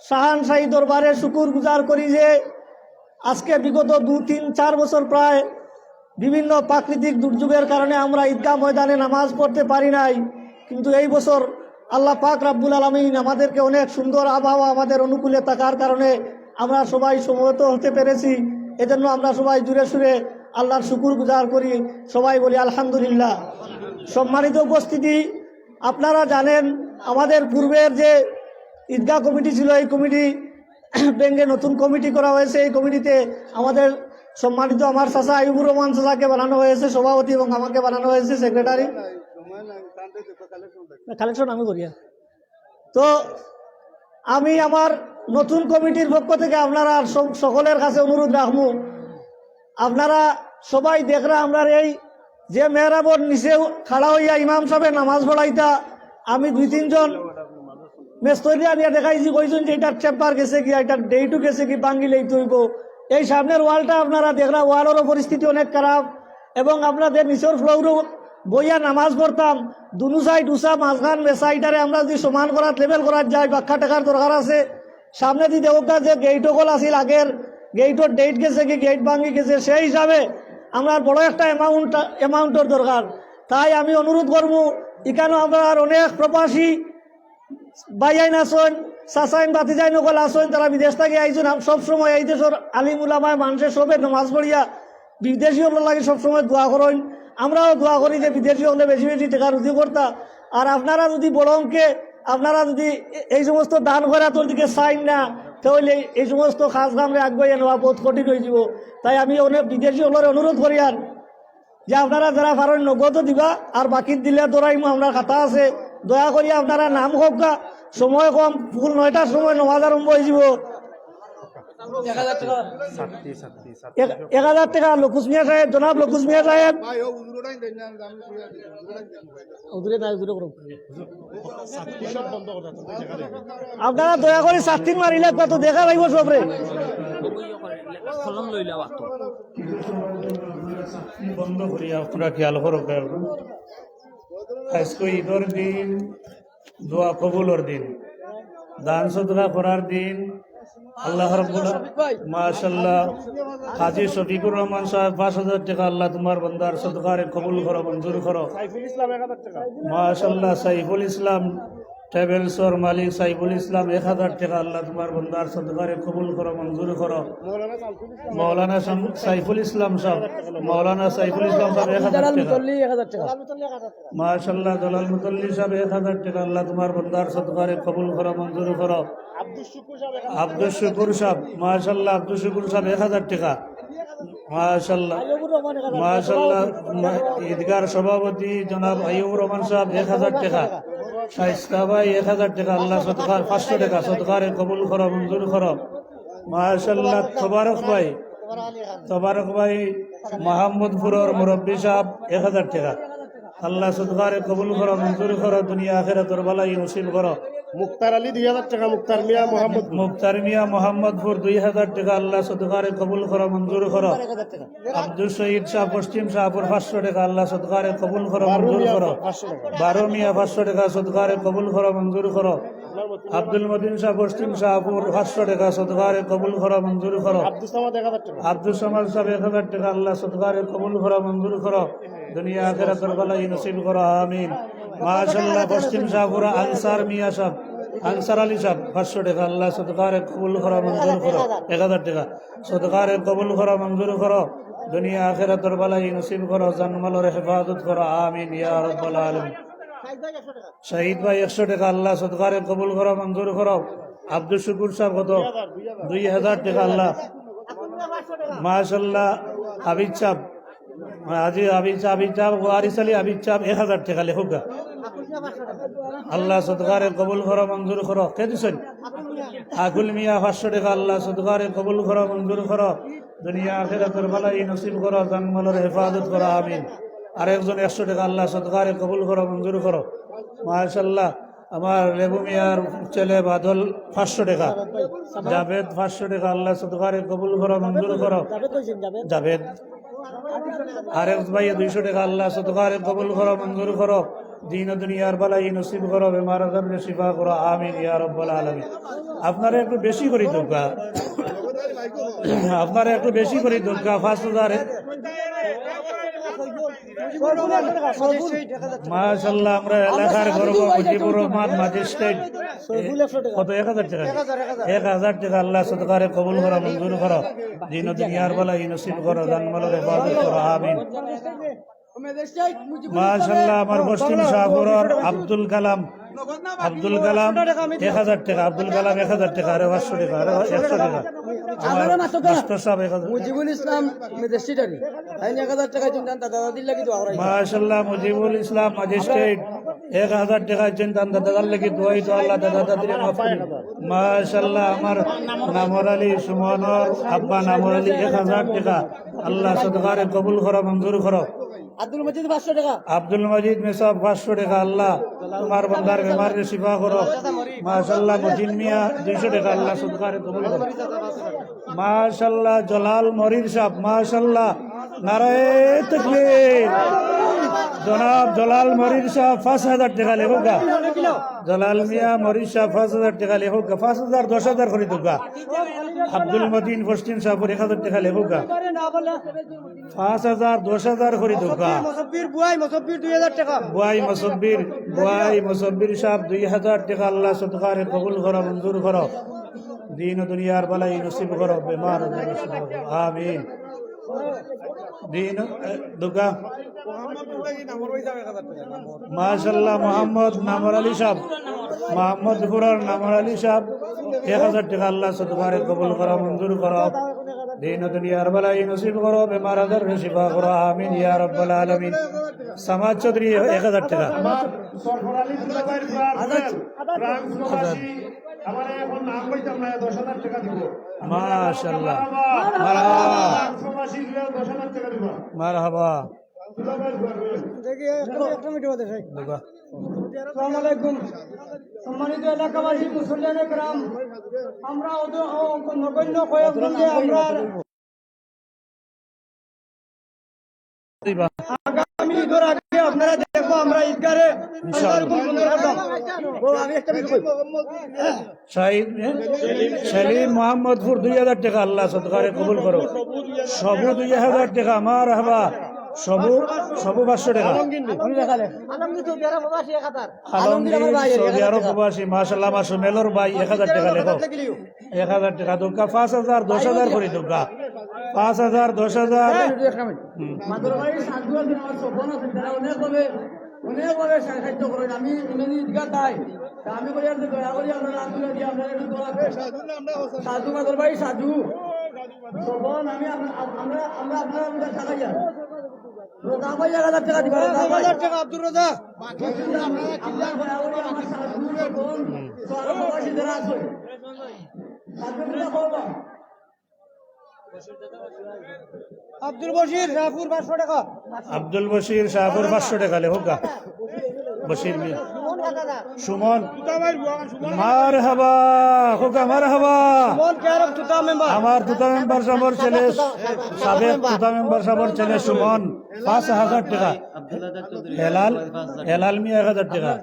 শাহানশাহী দরবারে শুকুর গুজার করি যে আজকে বিগত দু, তিন, চার বছর প্রায় বিভিন্ন প্রাকৃতিক দুর্যোগের কারণে আমরা ঈদগাহ ময়দানে নামাজ পড়তে পারি নাই, কিন্তু এই বছর আল্লাহ পাক রাব্বুল আলামিন আমাদেরকে অনেক সুন্দর আবহাওয়া আমাদের অনুকূলে থাকার কারণে আমরা সবাই সমবেত হতে পেরেছি। এজন্য আমরা সবাই জোরে সুরে আল্লাহর শুকুর গুজার করি, সবাই বলি আলহামদুলিল্লাহ। সম্মানিত উপস্থিতি, আপনারা জানেন আমাদের পূর্বের যে ঈদগাহ কমিটি ছিল, এই কমিটি ভেঙে নতুন কমিটি করা হয়েছে। এই কমিটিতে আমাদের সম্মানিত আমার চাচা আইয়ুবুর রহমান চাচাকে বানানো হয়েছে সভাপতি এবং আমাকে বানানো হয়েছে সেক্রেটারি। কালেকশন আমি করিয়া। তো আমি আমার নতুন কমিটির পক্ষ থেকে আপনারা সব, সকলের কাছে অনুরোধ রাখমু, আপনারা সবাই দেখরা আমরার এই যে মেহরাবর নিচে খাড়া হইয়া ইমাম সাহেব নামাজ পড়াইতা, আমি দুই তিনজন মেস্তরি আনিয়া দেখাইছি, কইছইন যে এটার টেম্পার গেছে গিয়া, এটার ডেটও গেছে কি, ভাঙ্গি লইতে হইব। এই সামনের ওয়ালটা আপনারা দেখরা, ওয়ালেরও পরিস্থিতি অনেক খারাপ এবং আপনাদের নিচের ফ্লোরও বইয়া নামাজ পড়তাম, দুনো সাইড উঁচা, মাঝখান মেসা, এটারে আমরা যদি সমান করার, লেভেল করার যাই, বাক্কা টাকার দরকার আছে। সামনে যদি দেখউক্কা যে গেট অকল আছিল আগের, গেটর ডেট গেছে কি, গেট ভাঙ্গি গেছে, সেই হিসাবে আমরার বড় একটা অ্যামাউন্ট, অ্যামাউন্টর দরকার। তাই আমি অনুরোধ করমু, ইখানো আমরার অনেক প্রবাসী ভাইয়াইন আছইন, চাচাইন, ভাতিজাইন অকল আছইন, তারা বিদেশ থাকি আইছইন, আম-, সব সময় এই দেশর আলিম উলামায় মানষে সবে নামাজ পড়িয়া বিদেশি অকলর লাগি সবসময় দোয়া করইন। আমরাও দোয়া করি যে বিদেশি অকলে বেশি বেশি টাকা রুজি করতা। আর আপনারা যদি বড় অঙ্কে, আপনারা যদি এ-, এই সমস্ত দান খয়রাতর দিকে চাইন না, অইলে এই সমস্ত কাজ কামরে আগুয়াইয়া নেওয়া বহুত কঠিন অইযিবো। তাই আমি অনেক বিদেশি অকলরে অনুরোধ করিয়ার যে আপনারা যারা পারইন নগদও দিবা, আর বাকির দিলে ধরাইমু, আমরার খাতা আছে। দয়া করি আপনারা নাম কউক্কা, সময় কম, ফুল নয়টার সময় নমাজ আরম্ভ অইযিবো। এক হাজার টেকা। এক, এক হাজার টেকা লকুস মিয়া সাহেব, জনাব লকুস মিয়া সাহেব। হুজুরে নাই, হুজুরে করুক। আপনারা দয়া করি ছাত্তির মারিলে কত দেখা যাইবো সবরে। কলম লইলা বাতো। বন্ধ করি আপনারা খেয়াল করো। আজকে ঈদর দিন, দোয়া কবুলর দিন, দান সদকা করার দিন। আল্লাহ রাব্বুল, মাশাআল্লাহ, হাজী শফিকুর রহমান সাহেব পাঁচ হাজার টেকা, আল্লাহ তুমার বন্দার সদকারে কবুল করো, মঞ্জুর করো। মাশাআল্লাহ, সাইফুল ইসলাম ট্রাভেলসর মালিক সাইফুল ইসলাম এক হাজার টেকা, আল্লাহ তুমার বন্দার সদকারে কবুল করো, মঞ্জুর করো। মৌলানা শাম-, সাইফুল ইসলাম সাহেব, মৌলানা সাইফুল ইসলাম সাহেব এক হাজার টেকা। মাশাআল্লাহ, জালাল মুতল্লি সাহেব এক হাজার টেকা, আল্লাহ তুমার বন্দার সদকারে কবুল করো, মঞ্জুর করো। আব্দুস শুকুর সাহেব, মাশাআল্লাহ, আব্দুস শুকুর সাহেব এক হাজার টেকা। মাশাআল্লাহ, মাশাআল্লাহ, মা-, ঈদগার সভাপতি জনাব আইয়ুব রহমান সাহেব এক হাজার টেকা। শাইস্তা ভাই এক হাজার টেকা, আল্লাহ সদকার পাঁচশো টেকা, সদকারে কবুল করো, মঞ্জুর করো। মাশাআল্লাহ, তোবারক ভাই, তোবারক ভাই মোহাম্মদপুরর মুরব্বী সাহেব এক হাজার টেকা। আল্লাহ সদকারে কবুল করো, মঞ্জুর করো, দুনিয়া আখিরাতর ভালাই নসিব করো। মুক্তার আলী দুই হাজার টেকা, মুক্তার মিয়া মোহাম্মদপুর। মুক্তার মিয়া মোহাম্মদপুর দুই হাজার টেকা, আল্লাহ সদকারে কবুল করো, মঞ্জুর করো। আব্দুস শহীদ শাহ পশ্চিম শাহপুর পাঁচশো টেকা, আল্লাহ সদকারে কবুল করো, মঞ্জুর করো। বারো মিয়া পাঁচশো টেকা, সদকারে কবুল করো, মঞ্জুর করো। আব্দুল মতিন শাহ পশ্চিম শাহপুর পাঁচশো টেকা, সদকারে কবুল করো, মঞ্জুর করো। আব্দুস সামাদ এক হাজার টেকা। আব্দুস সামাদ সাহেব এক হাজার টেকা, আল্লাহ সদকারে কবুল করো, মঞ্জুর করো। দুনিয়া আখিরাতর ভালাই নসিব করো, আমিন। মাশাআল্লাহ, পশ্চিম শাহপুরা আনসার মিয়া সাহেব, আনসার আলী সাহেব পাঁচশো টেকা, আল্লাহ সদকারে কবুল করো, মঞ্জুর করো। এক হাজার টেকা, সদকারে কবুল করো, মঞ্জুর করো। দুনিয়া আখিরাতর ভালাই নসিব করো, জানমালর হেফাজত করো, আমিন ইয়া রাব্বাল আলামিন। শাহিদ ভাই একশো টেকা, আল্লাহ সদকারে কবুল করো, মঞ্জুর করো। আব্দুস শুকুর সাহেব কত? দুই হাজার টেকা, আল্লাহ। মাশাআল্লাহ, হাবিব সাহেব, আজি হাবিব সাহেব, হাবিব সাহেব, ওয়ারিস আলী হাবিব সাহেব এক হাজার টেকা লেখউক্কা। আল্লাহ সদকারে কবুল করো, মঞ্জুর করো। কে দিছইন? আকুল মিয়া পাঁচশো টেকা, আল্লাহ সদকারে কবুল করো, মঞ্জুর করো। দুনিয়া আখিরাতর ভালাই নসিব করো, জানমালর হেফাজত করো, আমিন। আরেকজন একশো টেকা, আল্লাহ সদকারে কবুল করো, মঞ্জুর করো। মাশাআল্লাহ, আমার লেবু মিয়ার ছেলে বাদল পাঁচশো টেকা, জাভেদ পাঁচশো টেকা, আল্লাহ সদকারে কবুল করো, মঞ্জুর করো। জাভেদ। আরেক ভাইয়ে দুইশো টেকা, আল্লাহ সদকারে কবুল করো, মঞ্জুর করো। দিন ও দুনিয়ার ভালাই নসিব করো, বেমার আজাররে শিফা করো, আমিন ইয়া রাব্বাল আলামিন। আপনারা একটু বেশি করি দেউক্কা, আপনারা একটু বেশি করি দেউক্কা, পাঁচ হাজার। মাশাআল্লাহ, আমরা এলাকার গর্ব মুজিবুর রহমান ম্যাজিস্ট্রেট। কত? এক হাজার টেকা। এক হাজার টেকা, আল্লাহ সদকারে কবুল করো, মঞ্জুর করো। দিন ও দুনিয়ার ভালাই নসিব করো, জানমালর হেফাজত করো, আমিন। মাশাআল্লাহ, আমার পশ্চিম শাহপুরর আব্দুল কালাম, আব্দুল কালাম এক হাজার টেকা, আব্দুল কালাম এক হাজার টেকা, আরো পাঁচশো টেকা, আরো একশো টেকা। আমার মাস্টার সাহেব এক হাজার। মুজিবুল ইসলাম ম্যাজিস্ট্রেট আলী, তাইন এক হাজার টেকা দিন দাদা দাদির লাগি দোয়া করাই। মাশাআল্লাহ, মুজিবুল ইসলাম ম্যাজিস্ট্রেট এক হাজার টেকা দিন দাদা দাদার লাগি দোয়াই তো আল্লাহ দাদা দাদিরে মাফ করি। মাশাআল্লাহ, আমার নামর আলী সুমনর আব্বা নামর আলী এক হাজার টেকা, আল্লাহ সদকারে কবুল করো, মঞ্জুর করো। আব্দুল মজিদ পাঁচশো টেকা। আব্দুল মজিদ মেসাব পাঁচশো টেকা, আল্লাহ তোমার বন্দার বেমাররে শিফা করো। মাশাআল্লাহ, মতিন মিয়া দুইশো টেকা, আল্লাহ সদকারে কবুল করো। মাশাআল্লাহ, জলাল মরির সাহেব, মাশাআল্লাহ, নারায়ে তাকবীর। জনাব জলাল মরির সাহেব পাঁচ হাজার টেকা লেখউক্কা। জলাল মিয়া মরির সাহেব পাঁচ হাজার টেকা লেখউক্কা, পাঁচ হাজার দশ হাজার করি দেউক্কা। আব্দুল মতিন পশ্চিম শাহপুর এক হাজার টেকা লেখউক্কা। পাঁচ হাজার, দশ হাজার করি দেউক্কা। মুসব্বির, বুয়াই মুসব্বির দুই হাজার টেকা। বুয়াই মুসব্বির, বুয়াই মুসব্বির সাহেব দুই হাজার টেকা, আল্লাহ সদকারে কবুল করো, মঞ্জুর করো। দিন ও দুনিয়ার ভালাই নসিব করো, বেমার আজার নসিব করো। আমিন। দিন, এ, দুকা। মাশাআল্লাহ, মোহাম্মদ নামর আলী সাহেব, মোহাম্মদপুরর নামর আলী সাহেব, এক হাজার টেকা আল্লাহ সদকারে কবুল করো, মঞ্জুর করো। দিন দুনিয়ার ভালাই নসিব করো, বেমার আজার শিফা করো, আমিন ইয়া রাব্বাল আলামিন। সামাদ চৌধুরী এক হাজার টেকা। সরফরাজ আলী দুলাভাইর ফ্রান্স, ফ্রান্স প্রবাসী, আমার এখন নাম কইতাম না, দশ হাজার টেকা দিব। মাশাআল্লাহ। মারহাবা। ফ্রান্স প্রবাসী দশ হাজার টেকা দিব। মারহাবা। দুলাভাইর ফ্রান্স। দেখি, একটা, একটা মিনিট বাদে, ভাই। দেখো। আসসালামু আলাইকুম। সম্মানিত এলাকাবাসী, মুসল্লিয়ানে কেরাম, আমরা অত-, অ-, নগণ্য কয়েক মিনিটে আমরা আগামী ঈদের আগে আপনারা দেখবো আমরা ঈদগাহে ইনশাআল্লাহ। ও, আমি একটা মিনিট কই। শাহিদ, হ্যাঁ? সেলিম মোহাম্মদপুর দুই হাজার টেকা, আল্লাহ সদকারে কবুল করো। সবু দুই হাজার টেকা, মারহাবা। সবু, সবু পাঁচশো টেকা। আলমগীর সৌদি আরব প্রবাসী, মাশাআল্লাহ, আমার সুমেলর ভাই এক হাজার টেকা লেখো। এক হাজার টেকা দুকা, পাঁচ হাজার, দশ হাজার করি দুকা। পাঁচ হাজার, দশ হাজার। হুম। মাদুর ভাই, সাধু আছেন, আমার সফন আছেন, তারা অনেকভাবে, অনেকভাবে সাহায্য করেন। আমি ইংরেজি জিজ্ঞাসা তাই, তা আমি বলি, আপনি দয়া করি আপনারা আব্দুল্লাহ দিয়ে আপনারা একটু দোয়া করেন। সাধু মাদুর ভাই, সাধু। সফন, আমি আমরা, আমরা, আমরা আপনারা আমরা টাকা যান। রোজা ভাই এক হাজার টেকা দিবা, রোজা ভাই। এক হাজার টেকা, আব্দুর রোজা। আপনারা চিন্তা করা বলি, আমার সাধু, সফন, সব প্রবাসী যারা আছে। সাধু মিয়া বলবা। আব্দুল বশির শাহপুর পাঁচশো টেকা। আব্দুল বশির শাহপুর পাঁচশো টেকা লেখো গা। বশির মিয়া। সুমন। মারহাবা, খোকা মারহাবা। সুমন কে আরব তুতা মেম্বার। আমার তুতা মেম্বার সাহেবর ছেলে, সাবেক তুতা মেম্বার সাহেবর ছেলে সুমন, পাঁচ হাজার টেকা। হেলাল, হেলাল মিয়া এক হাজার টেকা।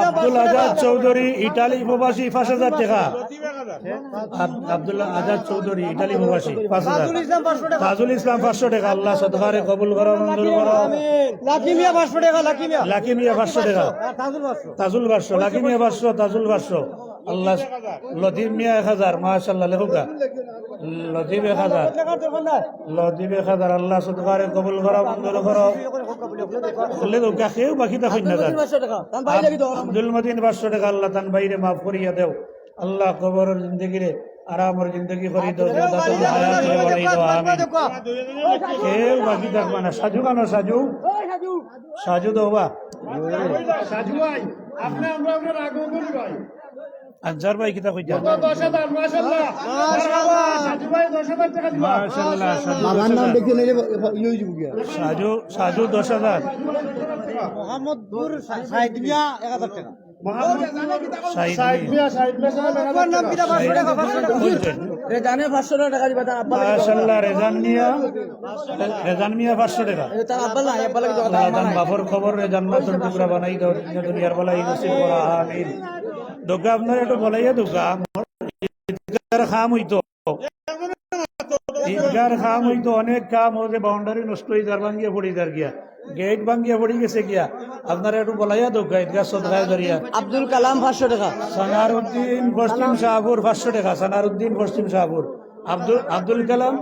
আব্দুল আজাদ চৌধুরী, ইটালি প্রবাসী, পাঁচ হাজার টেকা। আব-, আব্দুল আজাদ চৌধুরী, ইটালি প্রবাসী, পাঁচ হাজার। তাজুল ইসলাম পাঁচশো টেকা। তাজুল ইসলাম পাঁচশো টেকা, আল্লাহ সদকারে কবুল করো, মঞ্জুর করো। লাকি মিয়া পাঁচশো টেকা, লাকি মিয়া। লাকি মিয়া পাঁচশো টেকা। তাজুল পাঁচশো। তাজুল পাঁচশো, লাকি মিয়া পাঁচশো, তাজুল পাঁচশো। আল্লাহ, লতিফ মিয়া এক হাজার, মাশাআল্লাহ, লেখুকা। লতিফ এক হাজার। লতিফ এক হাজার, আল্লাহ সদকারে কবুল করো, মঞ্জুর করো। খুলে দেও, কেউ বাকি থাকইন না। আব্দুল মতিন পাঁচশো টেকা, আল্লাহ তান ভাইরে মাফ করিয়া দেও। আল্লাহ কবরর জিন্দেগিরে আরামর জিন্দেগি করি দেও, জান্নাতুল হায়াত করি বানাই দেও, আমিন। কেউ বাকি থাকবা না। সাজু কানো, সাজু? সাজু দেও বা। সাজু ভাই, আপনি আমরা, আমরা রাগ করবো ভাই। আনসার ভাই, কিতা কইতা? দশ হাজার, মাশাআল্লাহ। মাশাআল্লাহ। সাজু ভাই দশ হাজার টেকা দিবা। মাশাআল্লাহ, সাজু বাবার দশ হাজার। নাম দেখে নিলে ইয়ে হয়ে যাবো গিয়া। সাজু, সাজু দশ হাজার। মোহাম্মদপুর সা-, সাইদ মিয়া এক হাজার টেকা। মোহাম্মদ সাইদ সাইদ মিয়া। মিয়া, সাইদ মিয়া, সাইদ মিয়া। তোমার নাম কিতা? পাঁচশো টেকা, পাঁচশো টেকা। রেজানে পাঁচশো টেকা দিবা, তার আব্বা লাগি। মাশাআল্লাহ, রেজান মিয়া, রেজান মিয়া পাঁচশো টেকা। এটা তার আব্বা না, আব্বা লাগি দোয়া, আল্লাহ তার বাপর কবররে জান্নাতুল টুকরা বানাই দেও, দুনিয়ার বালাই নসিব করো, আমিন। দোকা আপনারা একটু বলাইয়া দোকা, আমার ঈদগার কাম হইতো। ঈদগার কাম হইতো, অনেক কাম হইছে, বাউন্ডারি নষ্ট হয়ে যার, ভাঙ্গিয়া পড়ি যার গিয়া, গেট ভাঙ্গিয়া পড়ি গেছে গিয়া। আপনারা একটু বলাইয়া দোকা, ঈদগাহ সদকায় ধরিয়া। আব্দুল কালাম পাঁচশো টেকা। সানারউদ্দিন পশ্চিম শাহপুর পাঁচশো টেকা, সানারউদ্দিন পশ্চিম শাহপুর। আব্দুল, আব্দুল কালাম,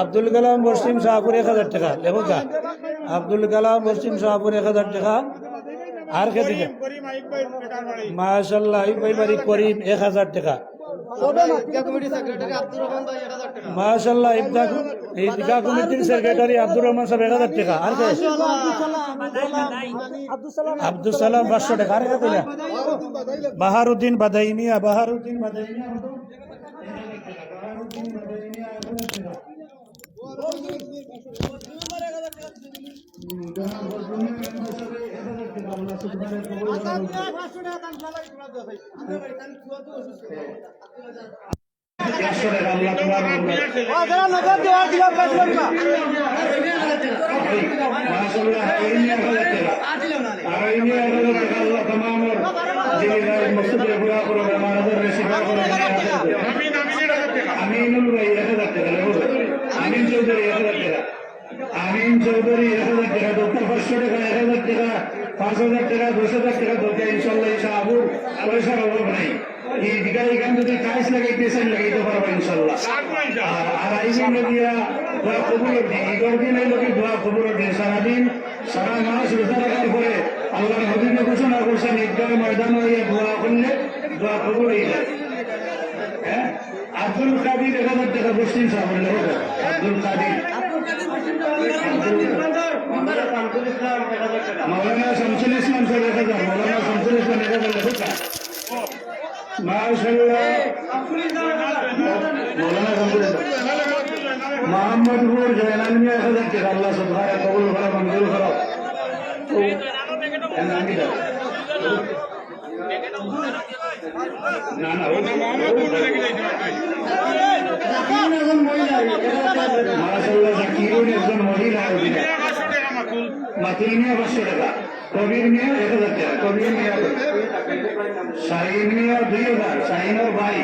আব্দুল কালাম পশ্চিম শাহপুর এক হাজার টেকা, লেখো গা। আব্দুল কালাম পশ্চিম শাহপুর এক হাজার টেকা। আর কে দিকে? মাশাআল্লাহ, এই ভাই বাড়ি করিম এক হাজার টেকা। মাশাআল্লাহ, ঈদগাহ, ঈদগাহ কমিটির সেক্রেটারি আব্দুর রহমান সাহেব এক হাজার টেকা। আর কে? আব্দুল সালাম পাঁচশো টেকা। আর কে দিলা? বাহারুদ্দিন বাদাইমিয়া, বাহারুদ্দিন বাদাইমিয়া। আমিনুল ভাই এক হাজার টেকা, আমিন চৌধুরী এক হাজার টেকা। আমিন চৌধুরী এক হাজার টেকা, দোকা পাঁচশো টেকা, এক হাজার টেকা, পাঁচ হাজার টেকা, দশ হাজার টেকা, দোকা ইনশাআল্লাহ, ইনশাআল্লাহ, পয়সার অভাব নাই। এই দিকে এখান যদি টাইলস লাগাইতে চান, লাগাইতে পারবা ইনশাআল্লাহ। আর, আর আইজ অইলো গিয়া দোয়া কবুলর দিন, ইদর দিন অইলো কি দোয়া কবুলর দিন। সারাদিন, সারা মাস রোজা রাখার পরে আল্লাহর হাবিবে ঘোষণা করছেন, ঈদগাহর ময়দানো আইয়া দোয়া করলে দোয়া কবুল অই যায়। হ্যাঁ? আব্দুল কাদির এক হাজার টেকা, পশ্চিম সাগর, লেখো তো। আব্দুল কাদির। মৌলানা শামসুল ইসলাম সাহেব এক হাজার, মৌলানা শামসুল ইসলাম এক হাজার, লেখো তো। মাশাআল্লাহ। মৌলানা শামসুল ইসলাম। মোহাম্মদপুর জয়নাল মিয়া এক হাজার টেকা, আল্লাহ সুবহানাহু কবুল করো, মঞ্জুর করো। ও, এর নাম কি দাও? না, না, ও, ও, মাশাআল্লাহ, জাকিরুন একজন মহিলা। মাতুল মিয়া পাঁচশো টেকা, কবির মিয়া এক হাজার টেকা, কবির মিয়া, শাহিন মিয়া দুই হাজার, শাহিনর ভাই,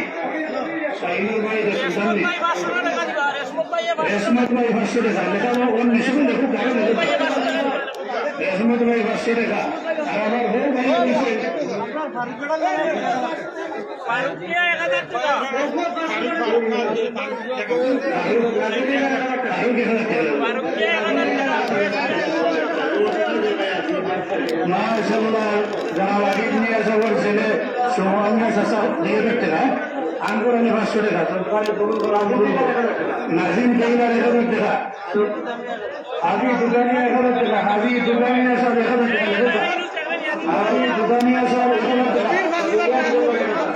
শাহিনর ভাই, রেশমত ভাই পাঁচশো টেকা, লেখা অন্য সময় দেখো, কারণ রেশমত ভাই পাঁচশো টেকা। আর আমার বউ ভাই হইছে ফারুক মিয়া এক হাজার টেকা। ফারুক, ফারুক, ফারুক, ফারুক, ফারুক এক হাজার টেকা। ফারুক মিয়া এক হাজার টেকা। মাশাআল্লাহ, জনাব আরিফ মিয়া সাহেবের ছেলে সুমন মিয়া চাচা দুই হাজার টেকা। আঙ্গুর আলী পাঁচশো টেকা। নাজিম টেইলর এক হাজার টেকা। হাজি দুদানিয়া এক হাজার টেকা, হাজি দুদানিয়া সাহেব এক হাজার টেকা, হাজি দুদানিয়া সাহেব এক হাজার টেকা।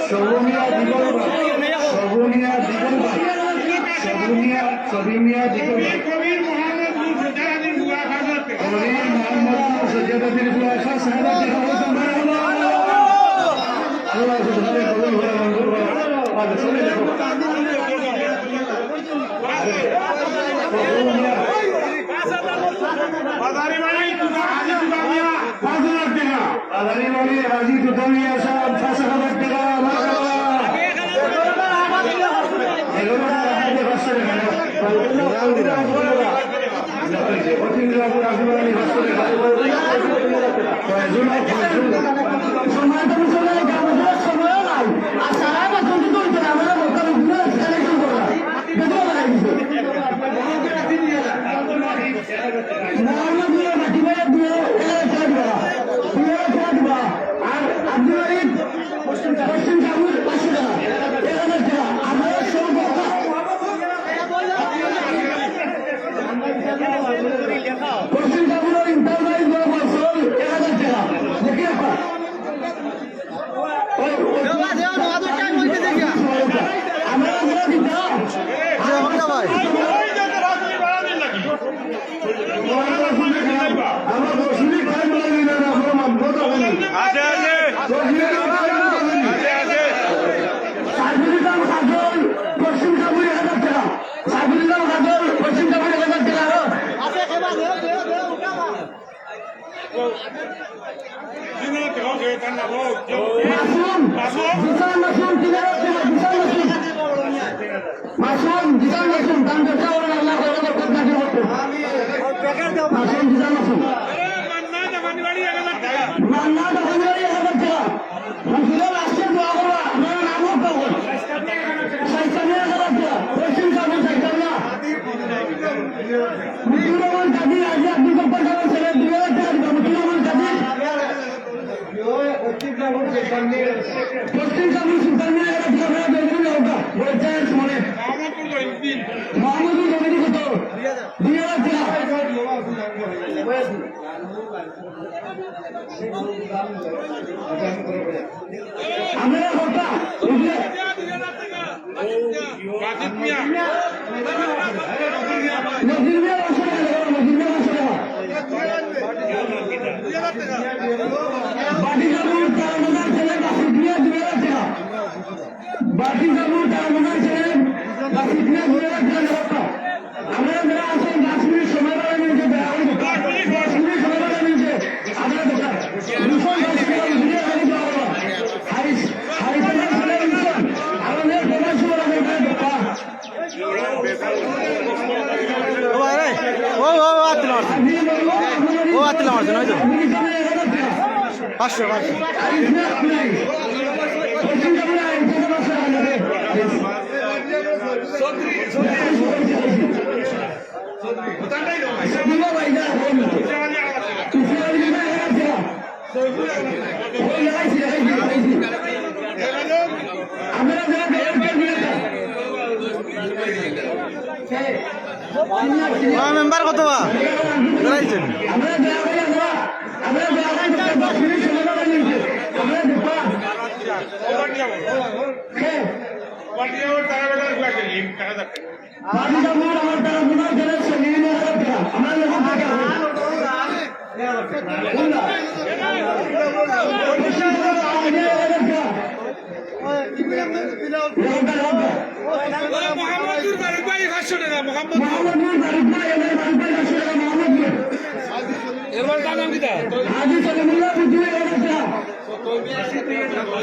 সবুনিয়া দিগল ভাই, সবুনিয়া দিগল ভাই, সবুনিয়া, সবুনিয়া দিগল ভাই। কবির মোহাম্মদ সৈয়দ আদিল বুয়া পাঁচ হাজার টেকা। আল্লাহ সুবহানাহু কবুল করে, মঞ্জুর করে। আর চলে যাবো। বাজারি বাড়ি, হাজি তুদা মিয়া। বাজারি বাড়ি, হাজি তুদা মিয়া সাহেব, পাঁচ হাজার টেকা, মাশাআল্লাহ। এগারো হাজার পাঁচশো টেকা। সম্মানিত মুসলমান, আমাদের সময় নাই। আর সারা বছর যদি আমরা মক্কা মদিনা সেখানে কি করা? বেতন লাগাই দিছে। মোহাম্মদ মিয়া বাকি ভাইয়ের দুই হাজার টেকা দিবা, দুই হাজার টেকা দিবা। আর আব্দুল আলিম পশ্চিম কাপুর পাঁচশো টেকা, এক হাজার টেকা। আমরা সব পশ্চিম কাপুরের ইন্টারনাল বড় বড় সব এক হাজার টেকা। দেখি আপা। আছে, আছে। আছে, আছে। মাসুম, মাসুম। জিসান মাসুম, তিন হাজার টেকা, জিসান মাসুম। মাসুম, জিসান মাসুম, দান করতে হবে না, আল্লাহ তাআলা বরকত নাজিল করতে। মাসুম, জিসান মাসুম। মান্না দোকানবাড়ি এক হাজার টেকা। হুজুরের লাস্টে দোয়া করবা, আপনারা নাম করতে হবে। সাইতানি এক হাজার টেকা, পশ্চিম কাপুর সাইতানি। মুজিবুর রহমান কাজী, আজি আব্দুল গফফার সাহেবের ছেলে দুই হাজার টেকা দিবা, মুজিবুর রহমান কাজী। পশ্চিম কাপুর সুলতান মিয়া এক হাজার টেকা, আপনারা বের করে নেওয়া, বড় চান্স মনে। মাহমুদুল জমিদি কত? দুই হাজার টেকা। আপনারা কথা, বুঝলে? বাজিদ মিয়া। নজির মিয়া পাঁচশো টেকা, নজির মিয়া পাঁচশো টেকা। বাটি কাপড় তারা মজার ছেলে বাসিদ মিয়া দুই হাজার টেকা। বাকি জামুর তারা মনে হয় ছিলেন, বাকি ইতিহাস মনে রাখতে হবে। আপনারা যারা আছেন, পাঁচ মিনিট সময় পাবেন, নিজে দয়া করে দশ মিনিট সময় পাবেন, নিজে আপনারা দরকার। দুশো দশ টাকা উঠিয়ে আমি দোয়া করবো। হাই, হাই সেন্টার ছেলে উঠছেন, আমাদের প্রধান শুভ রাখেন, তাই দোয়া। ও ভাই রে, ও, ও, ও, আত্মীয় আমার। ও আত্মীয় আমার, নয় তো। পাঁচশো, পাঁচশো। মেম্বার কত বা? দাঁড়াইছেন। মোহাম্মদপুর ফারুক ভাই, পাঁচশো টাকা। মোহাম্মদপুর। মোহাম্মদপুর ফারুক ভাই, এবার ফারুক ভাই, পাঁচশো টাকা। মোহাম্মদপুর। এবার দাম কিতা? হাজি সলিমুল্লাহ বুদ্ধি, এক হাজার টাকা।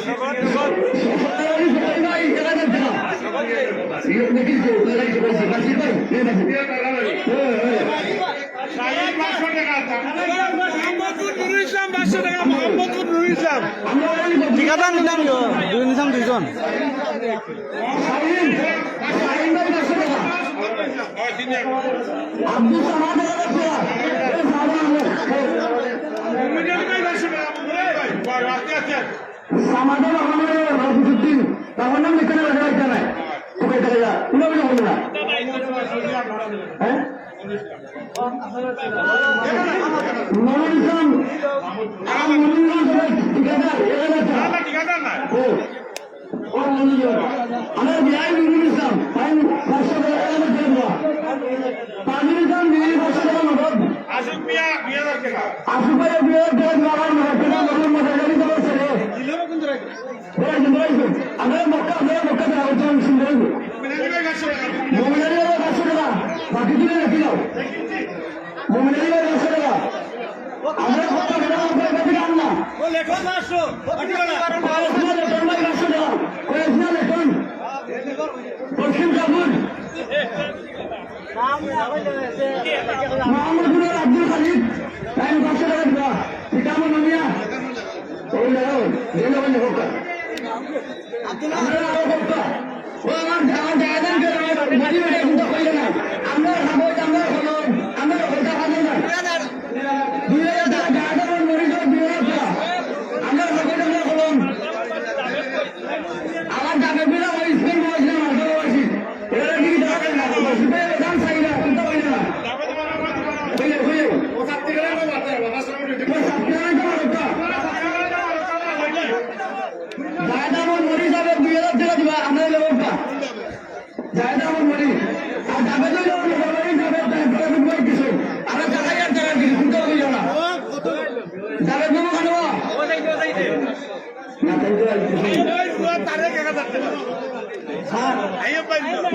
সরকারি সবাই ভাই, এক হাজার টাকা। ইয়ে, দেখি তো, লাগাইছে, পাইছে, পাইছে ভাই, এই দেখো। হ্যাঁ, হ্যাঁ। মোহাম্মদপুর নুরুল ইসলাম, পাঁচশো টাকা। মোহাম্মদপুর নুরুল ইসলাম। ঠিকাদার নিলাম গো, দুই নিলাম দুইজন। আব্দুল সামাদ। সামাদ রহমানের রাজনীতি, তখন নাম লিখতে না, লেখা রাখতে নাই। তোকে এটা যা, উনি উনি বলুন না। হ্যাঁ? নুরুল ইসলাম, আমার নুরুল ইসলাম সাহেব ঠিকাদার, এলাকা। ও, ও নুরুল ইসলাম। আমার বিআই নুরুল ইসলাম, ভাই, পাঁচশো টাকা এলাকা দিয়ে দেওয়া। তাজুল ইসলাম, বিআই পাঁচশো টাকা নগদ। আশুক মিয়া, দুই হাজার টাকা। আশুক ভাই, দুই হাজার টাকা দিলাম, আমার মহাজনের মতো গাড়ি চালাচ্ছে রে। বড়াইছেন, বড়াইছেন। আমরা মক্কা, আমরা মক্কা যারা হচ্ছে, আমি শুনতে পাইব। মোমিন আলী ভাই পাঁচশো টাকা, বাকি তুলে রেখে দাও। মোমিন আলী ভাই পাঁচশো টাকা। আমরা মক্কা, আমরা মক্কা, আমরা মক্কা। ও লেটন পাঁচশো, বাকি টাকা। কয়েকদিন লেটন ভাই পাঁচশো টাকা। কয়েকদিন লেটন। পশ্চিম কাপুর। মোহাম্মদপুরের আব্দুল খালিদ, তাই পাঁচশো টাকা দিবা। পিতামহ নমিয়া। ওই দাঁড়াও, জেনে বলে হোক। আমরা আরো হোক। ও আমার, আমার জায়গা করে, আমার বাড়ি বাড়ি এখন তো হইল না। আমরা খাবো, আমরা হলো, আমরা ওটা খাবো না। দুই হাজার টাকা, জায়গা করে মরে যাও, দুই হাজার টাকা। আমরা খাবো, আমরা হলো। আমার দাদা বিরা ওই স্কুল বয়সে মাস্টার বয়সী। এরা কি দাঁড়াবে না? বসবে, এরা চাই না, কোথাও হয় না। হইলে, হইলে। ও ছাত্রীরা তো মারতে হবে, আমার সঙ্গে ও ছাত্রীরা তো মারতে হবে। জায়দা আমার মরি যাবে, দুই হাজার টাকা দিবা, আমরা লেবরটা। জায়দা আমার মরি। আর যাবে তো লেবর, লেবর মরি যাবে, তাই পরে আমি বই কিছু। আমরা টাকা আর টাকা কিছু, কোথাও হইল না। যাবে কোনো কারো। না, তাই তো আর কিছু নেই। স্যার,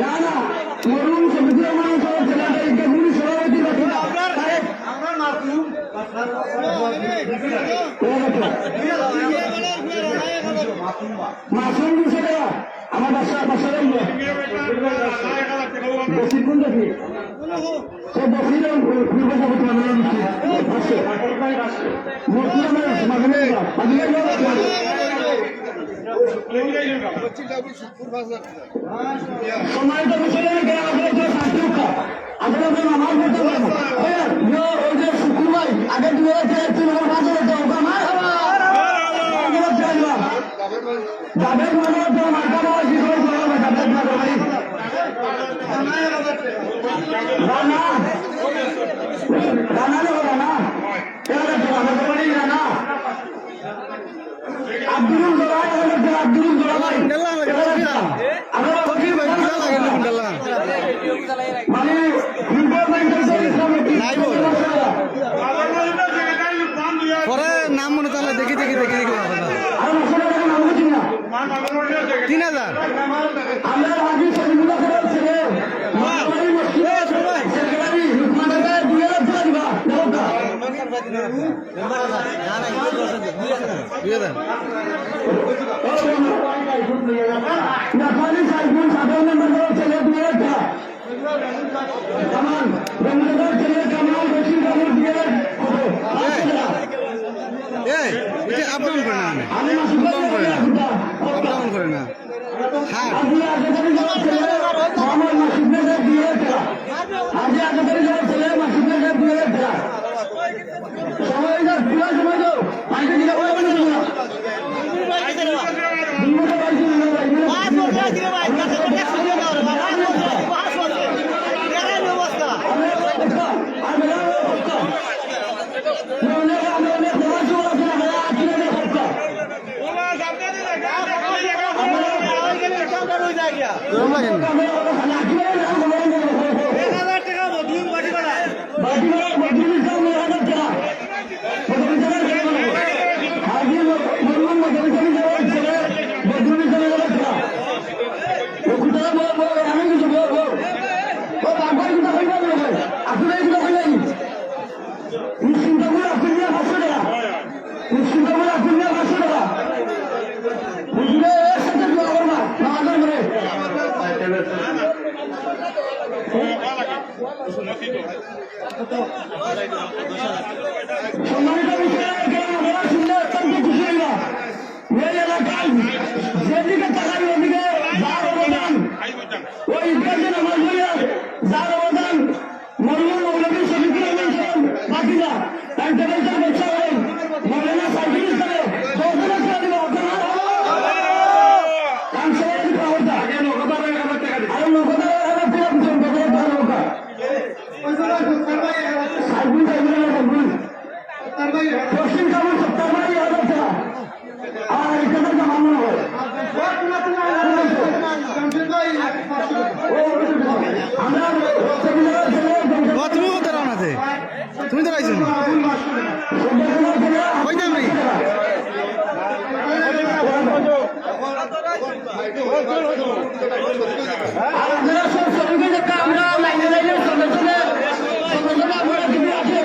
না, না, মরুন শফিকুর রহমান সাহেব ছেলেটা একটা গুলি সভাপতি বাকি না। তারেক। মাসুম দুশো টাকা। আমার বাসা, বাসা রইল। বসির কোন দেখি? সে বসির পূর্ব জগৎ মাননীয় পাঁচশো। মসজিদ আমার মাঝে মাঝে সম্মানিত মুসলিম গ্রাম আদালতের শান্তি রক্ষা। আসলে আমরা নামাজ পড়তে পারবো। ওই যে, ওই যে শুকুর ভাই, আগে দুই হাজার চার, তিন হাজার, পাঁচ হাজার টাকা, ওটা মার খাওয়া। পাঁচ হাজার টাকা দিবা। যাদের মনে হচ্ছে মাথা দেওয়া কি করে বলা হবে, যাদের মনে হয়। রানা, রানা রে, রানা। কেন রে, রানা, তোমার এই রানা? আব্দুল জোড়া, কেন রে, আব্দুল জোড়া ভাই? কেন রে, রানা? আমরা ফকির ভাই, কিলা লাগে না, আলহামদুলিল্লাহ। মানে, ফুটবল ভাই, ইসলাম একটি নাই বল। পরে নাম মনে তাহলে দেখি, দেখি, দেখি, দেখি। আর আসলে এখন আমরা বুঝি না। তিন হাজার। আমরা আগে সলিমুল্লাহ খানের ছেলে, মারামারি মসজিদে সেক্রেটারি লুকমান ভাই দুই হাজার টাকা দিবা, দেবো তো। দুই হাজার। জাপানি সাইফুল সাধারণ মেম্বার ছেলে দুই হাজার টাকা। কামাল, বন্ধুদের ছেলে কামাল, রশিদ আলী, দিয়ে কত? এই, এটা আপ ডাউন করে না। আমি মাসুদ ভাই, ডাউন করে না। আপ ডাউন করে না। হ্যাঁ। আজকে আগে থেকে যাওয়ার ছেলে, আমার মাসুদ ভাই, দিয়ে কত? আজকে আগে থেকে যাওয়ার ছেলে, মাসুদ ভাই, দিয়ে কত? সবাই এবার পুরা সময় দাও। পাঁচটা দিলে ওরা বলে দেবো না। গরম লাগে না। এক হাজার টাকা বদলুন বাড়ি ভাড়া। বাড়ি ভাড়া বদলুন দিতে হবে এক হাজার টাকা। বদলুন দিতে হবে এক হাজার টাকা। আগে বদলুন দিতে হবে এক হাজার টাকা। বদলুন দিতে হবে এক হাজার টাকা। ও কোথায় বল, বল, আমি কিছু বল, বল। ও বাবা, কোথায় বল, বল। আসলে কোথায় বল? নিশ্চিন্ত করে আপনি নিয়ে পাঁচশো টাকা। নিশ্চিন্ত করে আপনি নিয়ে পাঁচশো টাকা। বুঝলে, এর সাথে দোয়া করবা, নামাজের পরে। সম্মানিত বিষয়, আপনারা শুনলে অত্যন্ত খুশি হইবা। এই এলাকায় যেদিকে তাকাই ওদিকে যার অবদান, ওই ঈদগাহ নামাজ পড়িয়া যার অবদান, মরহুম মৌলভী শফিকুর রহমান সাহেব বাকিরা, তাই দেবেন্দ্র বাদশা হলেন, মৌলানা সাইফুল ইসলামে দশ হাজার টাকা দিল, আপনারা আমি সবাই যদি পাওয়া যায়। আগে নগদ আরো এক হাজার টাকা দিন। আরো নগদ আরো এক হাজার টাকা দিচ্ছেন, নগদ আরো নৌকা। সাইফুল, সাইফুল, সাইফুল। পশ্চিম কামুন সত্তর ভাই, এক হাজার টাকা। আর এখানে জমা মনে হয়। আমরা ও, তুমি কোথায় রওনা দে? তুমি তো রাইছো নি? কইতাম নি? আর আপনারা সব সবাইকে দেখতে আমরা লাইনে লাইনে সঙ্গে সঙ্গে সঙ্গে সঙ্গে আপনারা কিন্তু আসে।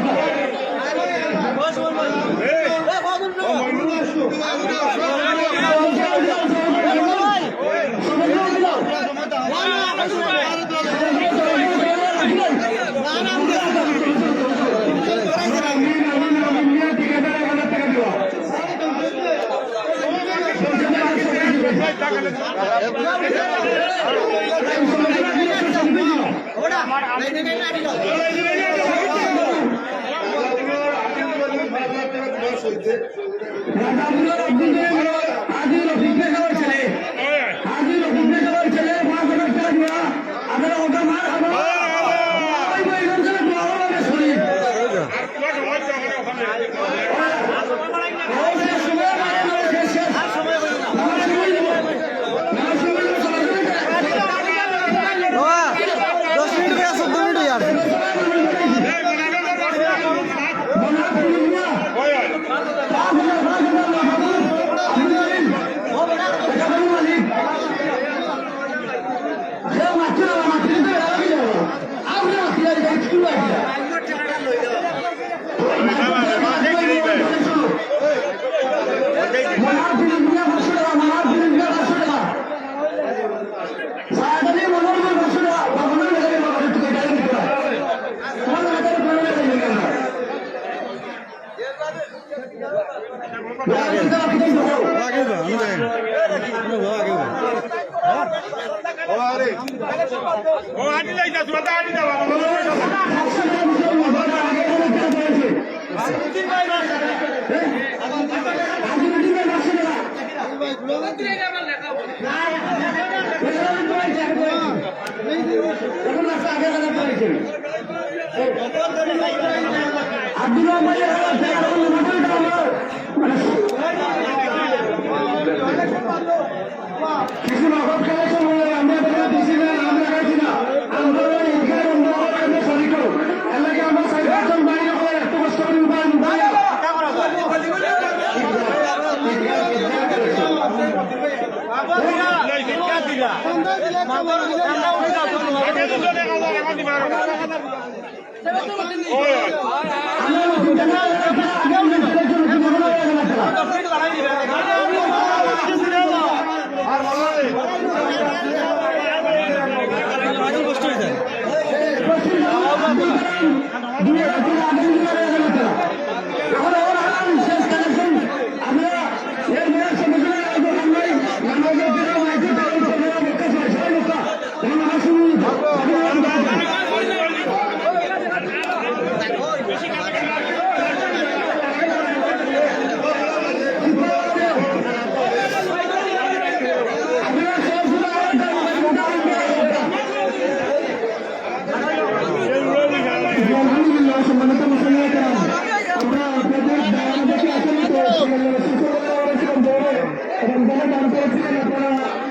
রাজাপুরের আব্দুল জলিল, হাজি রফিক মেসাবর ছেলে, হাজি রফিক মেসাবর ছেলে, পাঁচ হাজার টাকা দিয়া, আপনারা ওটা মার খাবো। ওই, ওই, ওই, ওই, দোয়া হবে, শরীর। বাবা, দশ মিনিট হয়ে চোদ্দ মিনিট হয়ে আর। আগে যা, আমি যাই না। আগে যা, আগে যা। ও, আরে। ও, আটি যাইতা, তুই তো আটি যাবা। আব্দুল রহমান ভাই, কিছু নগদ কালেকশন হলে আমরা তারা দিছি না, আমরা খাইছি না। আমরা ওই ইনকাম আমরা আমরা শরিক করব। এর লাগি আমরা সাইড একজন বাইরে হলে একটু কষ্ট করে উপায় উপায়। আলহামদুলিল্লাহ, সম্মানিত মুসলিম কেরাম, আমরা আপনাদের দাওয়াত দেখে আসলে তো রসুল সাল্লাল্লাহু আলাইহি ওয়াসাল্লাম দৌড়ে এবং যারা দান করেছিলেন আপনারা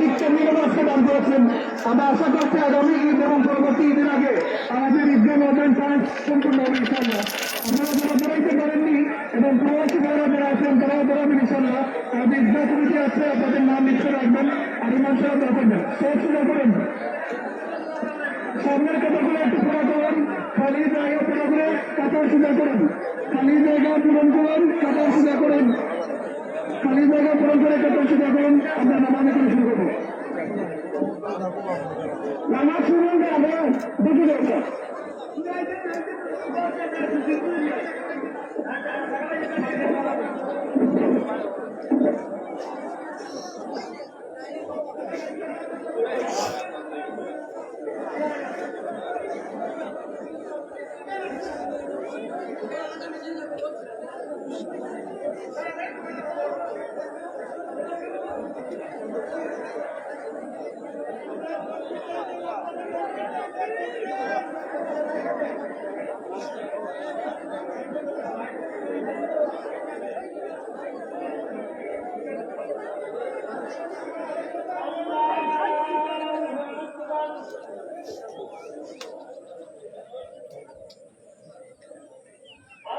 ইচ্ছা নিয়ে আজকে দান করেছেন। আমরা আশা করছি আগামী ঈদ এবং পরবর্তী ঈদের আগে আমাদের ঈদগাহ ময়দান পাঁচ সম্পূর্ণ হবে ইনশাআল্লাহ। আপনারা যারা বেরোইতে পারেননি এবং প্রবাসী ভাইরা যারা আছেন তারাও বেরোবেন ইনশাআল্লাহ। আমাদের ঈদগাহ কমিটি আছে, আপনাদের নাম লিখে রাখবেন আর ইমাম সাহেব দোয়া করবেন। সব সুজা করুন। সামনের কাতারগুলো একটু পুরা করুন, খালি জায়গা পুরা করে কাতার সুজা করুন, খালি জায়গা পূরণ করুন, কাতার সুজা করুন, খালি জায়গা পূরণ করে কাতার সুজা করুন। আমরা নামাজ এখানে শুরু করবো। নামাজ শুরু হলে আমরা দেখে যাবো।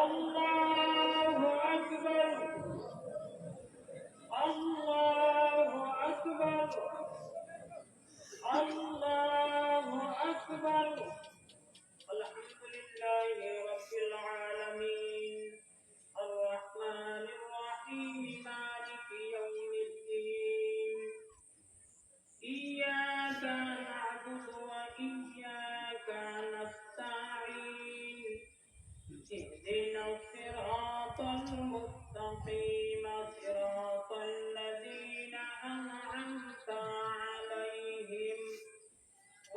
الله أكبر. الله أكبر. الله أكبر. الحمد لله رب العالمين. الرحمن الرحيم. مالك يوم الدين. إياك نعبد وإياك نستعين. اهدنا الصراط المستقيم، صراط الذين أنعمت عليهم،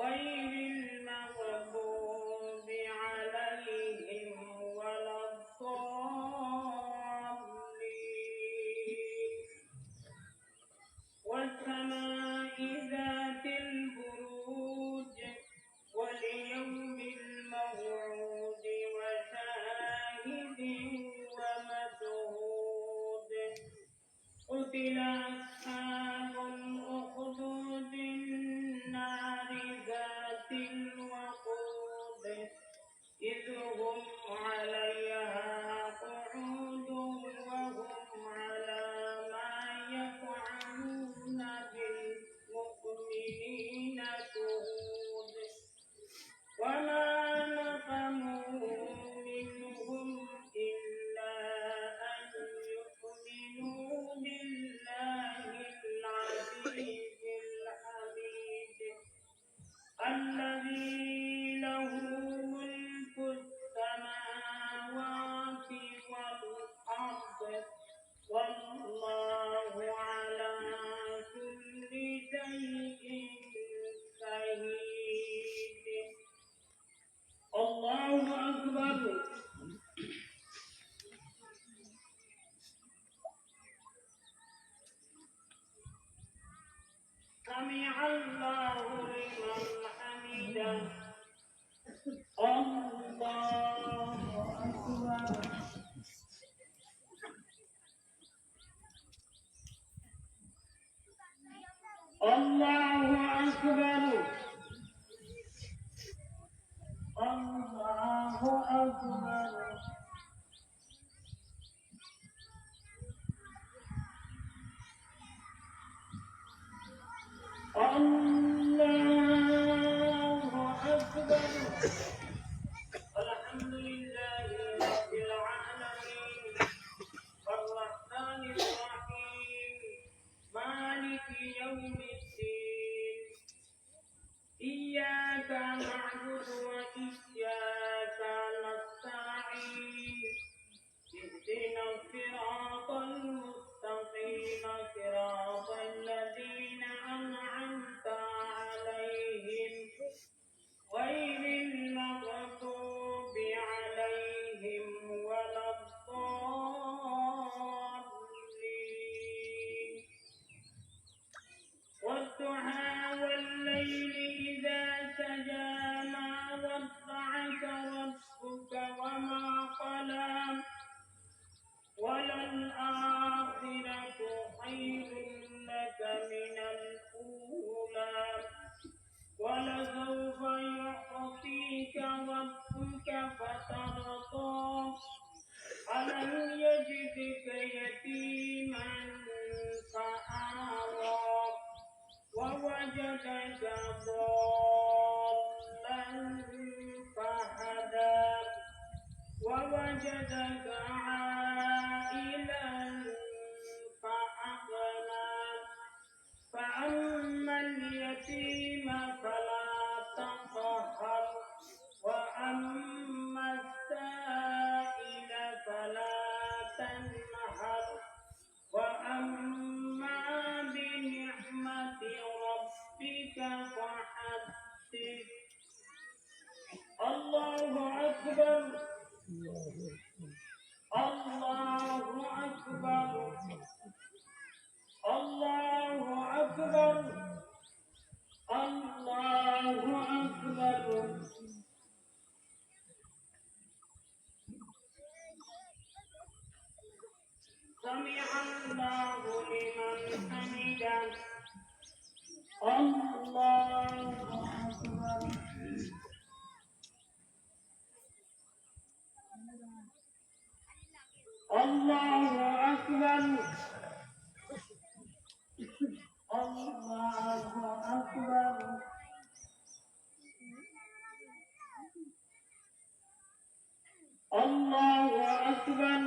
غير المغضوب عليهم ولا الضالين. والسماء ذات البروج، واليوم الموعود، وشاهد ومشهود. قتل أصحاب الأخدود، النار ذات الوقود، إذ هم عليها قعود وهم على ما يفعلون بالمؤمنين شهود. وما نقموا منهم إلا أن يؤمنوا بالله العزيز الحميد، الذي له ملك السماوات والأرض، والله على كل شيء شهيد. الله أكبر. سمع الله لمن حمده. الله أكبر. الله أكبر. الله أكبر. الله أكبر. الحمد لله رب العالمين. الرحمن الرحيم. مالك يوم الدين. إياك نعبد وإياك نستعين. اهدنا الصراط المستقيم، صراط الذين أنعمت عليهم، غير المغضوب عليهم ولا الضالين. والضحى والليل إذا سجى، ما ودعك ربك وما قلى، وللآخرة خير لك من الأولى. ولسوف يعطيك ربك فترضى. ألم يجدك يتيما فآوى ووجدك ضالا فهدى ووجدك عائلا فأغنى. فأما اليتيم فلا تقهر، وأما السائل فلا تنهر، وأما بنعمة ربك فحدث. الله أكبر. الله أكبر. الله أكبر. الله أكبر. سمع الله لمن حمده. الله أكبر. الله أكبر. الله أكبر. الله أكبر.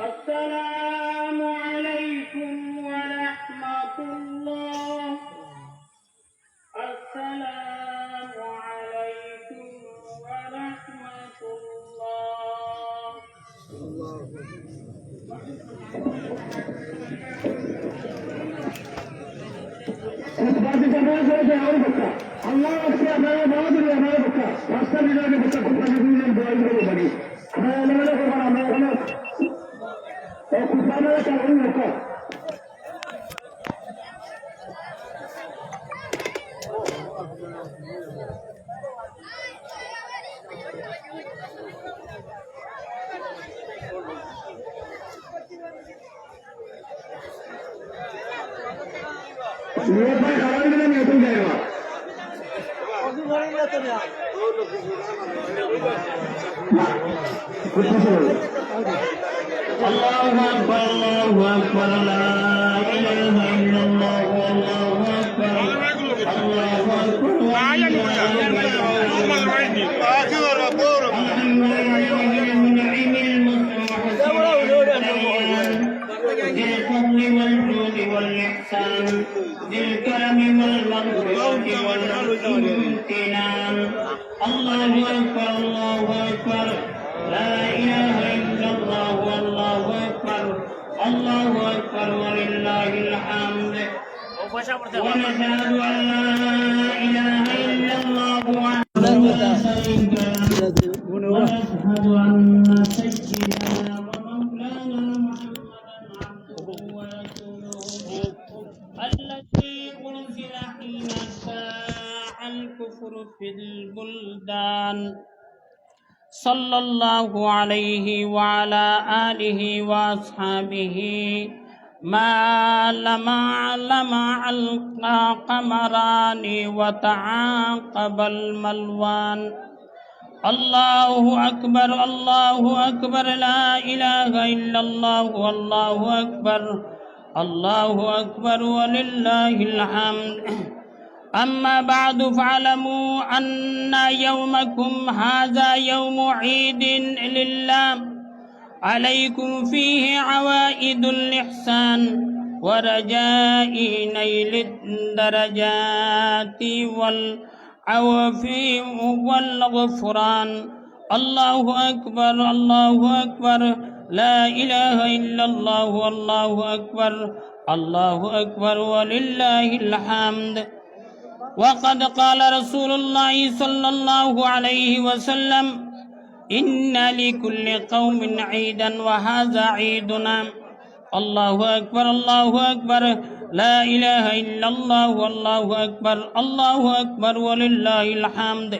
السلام عليكم ورحمة الله. السلام عليكم ورحمة الله. الله أكبر، الله أكبر، لا إله إلا الله، الله أكبر، الله أكبر، ولله الحمد. الحمد لله المنعم المسرع ذي الفضل والجود والإحسان، ذي الكرم والمغفرة والامتنان. الله أكبر، الله أكبر، لا إله إلا الله، والله أكبر، الله أكبر، ولله الحمد. ونشهد أن لا إله إلا الله وحده لا شريك له، ونشهد أن سيدنا ومولانا محمدا عبده ورسوله الذي أرسل حين شاع الكفر في البلدان. صلى الله عليه وعلى آله وأصحابه ما لمع لمع القمران وتعاقب الملوان. الله أكبر، الله أكبر، لا إله إلا الله، والله أكبر، الله أكبر، ولله الحمد. أما بعد، فاعلموا أن يومكم هذا يوم عيد لله، عليكم فيه عوائد الإحسان، ورجاء نيل الدرجات والعفو والغفران. الله أكبر، الله أكبر، لا إله إلا الله، الله أكبر، الله أكبر ولله الحمد. وقد قال رسول الله صلى الله عليه وسلم: إن لكل قوم عيدا وهذا عيدنا. الله أكبر، الله أكبر، لا إله إلا الله، الله أكبر، الله أكبر ولله الحمد.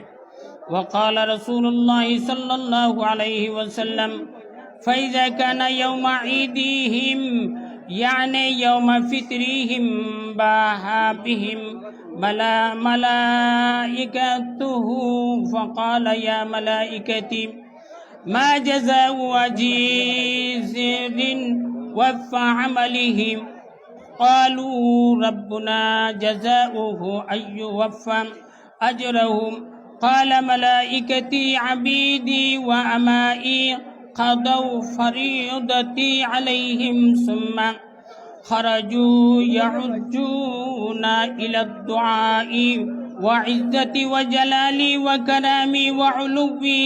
وقال رسول الله صلى الله عليه وسلم: فإذا كان يوم عيدهم، يعني يوم فطرهم، باها بهم ملا-، ملائكته، فقال: يا ملائكتي، ما جزاء عجيز وفى عمله؟ قالوا: ربنا جزاؤه أن يوفى أجرهم. قال ملائكتي: عبيدي وأمائي قضوا فريضتي عليهم، ثم خرجوا يعجون إلى الدعاء: وعزتي وجلالي وكرمي وعلوي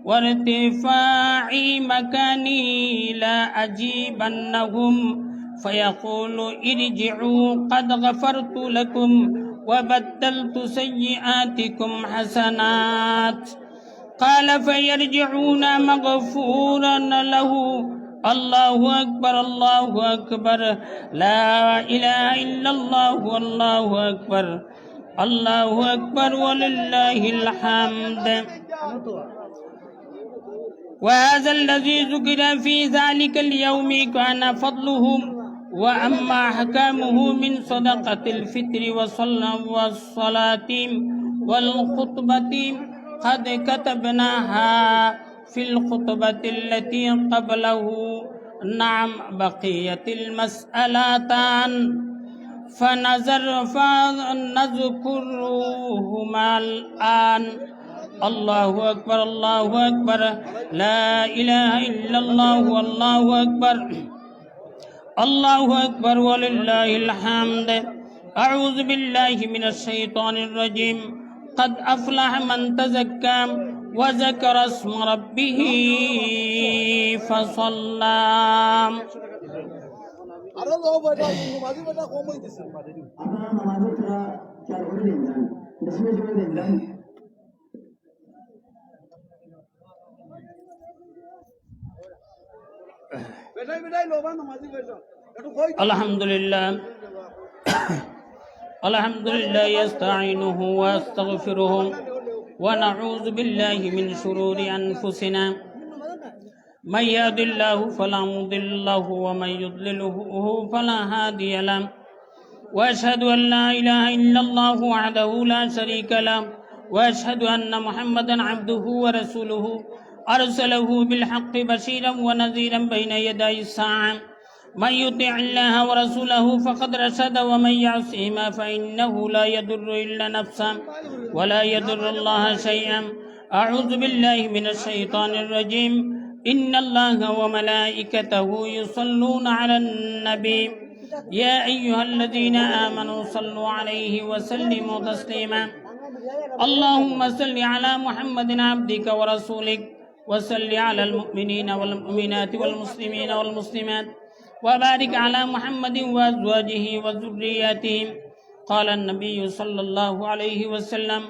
وارتفاع مكاني لأجيبنهم، فيقول: ارجعوا قد غفرت لكم وبدلت سيئاتكم حسنات. قال: فيرجعون مغفورا له. الله أكبر، الله أكبر، لا إله إلا الله، الله أكبر، الله أكبر ولله الحمد. وهذا الذي ذكر في ذلك اليوم كان فضله. وأما أحكامه من صدقة الفطر والصل-، والصلاة والخطبة قد كتبناها في الخطبة التي قبله. نعم، بقيت المسألتان فنذر-، فنذكرهما الآن. الله أكبر، الله أكبر، لا إله إلا الله، الله أكبر، الله أكبر ولله الحمد. أعوذ بالله من الشيطان الرجيم. قد أفلح من تزكى وذكر اسم ربه فصلى. আপনারা নামাজের তারা খেয়াল করে নিন, বিসমিল্লাহ করে নিন। الحمد لله. الحمد لله، أستعينه وأستغفره، ونعوذ بالله من شرور أنفسنا. من يهد الله فلا مضل له، ومن يضلله فلا هادي له. وأشهد أن لا إله إلا الله وحده لا شريك له، وأشهد أن محمدا عبده ورسوله، أرسله بالحق بشيرا ونذيرا بين يدي الساعة. من يطع الله ورسوله فقد رشد، ومن يعصهما فإنه لا يضر إلا نفسه ولا يضر الله شيئا. أعوذ بالله من الشيطان الرجيم. إن الله وملائكته يصلون على النبي. يا أيها الذين آمنوا صلوا عليه وسلموا تسليما. اللهم صل على محمد عبدك ورسولك، وصل على المؤمنين والمؤمنات والمسلمين والمسلمات، وبارك على محمد وأزواجه وذرياتهم. قال النبي صلى الله عليه وسلم: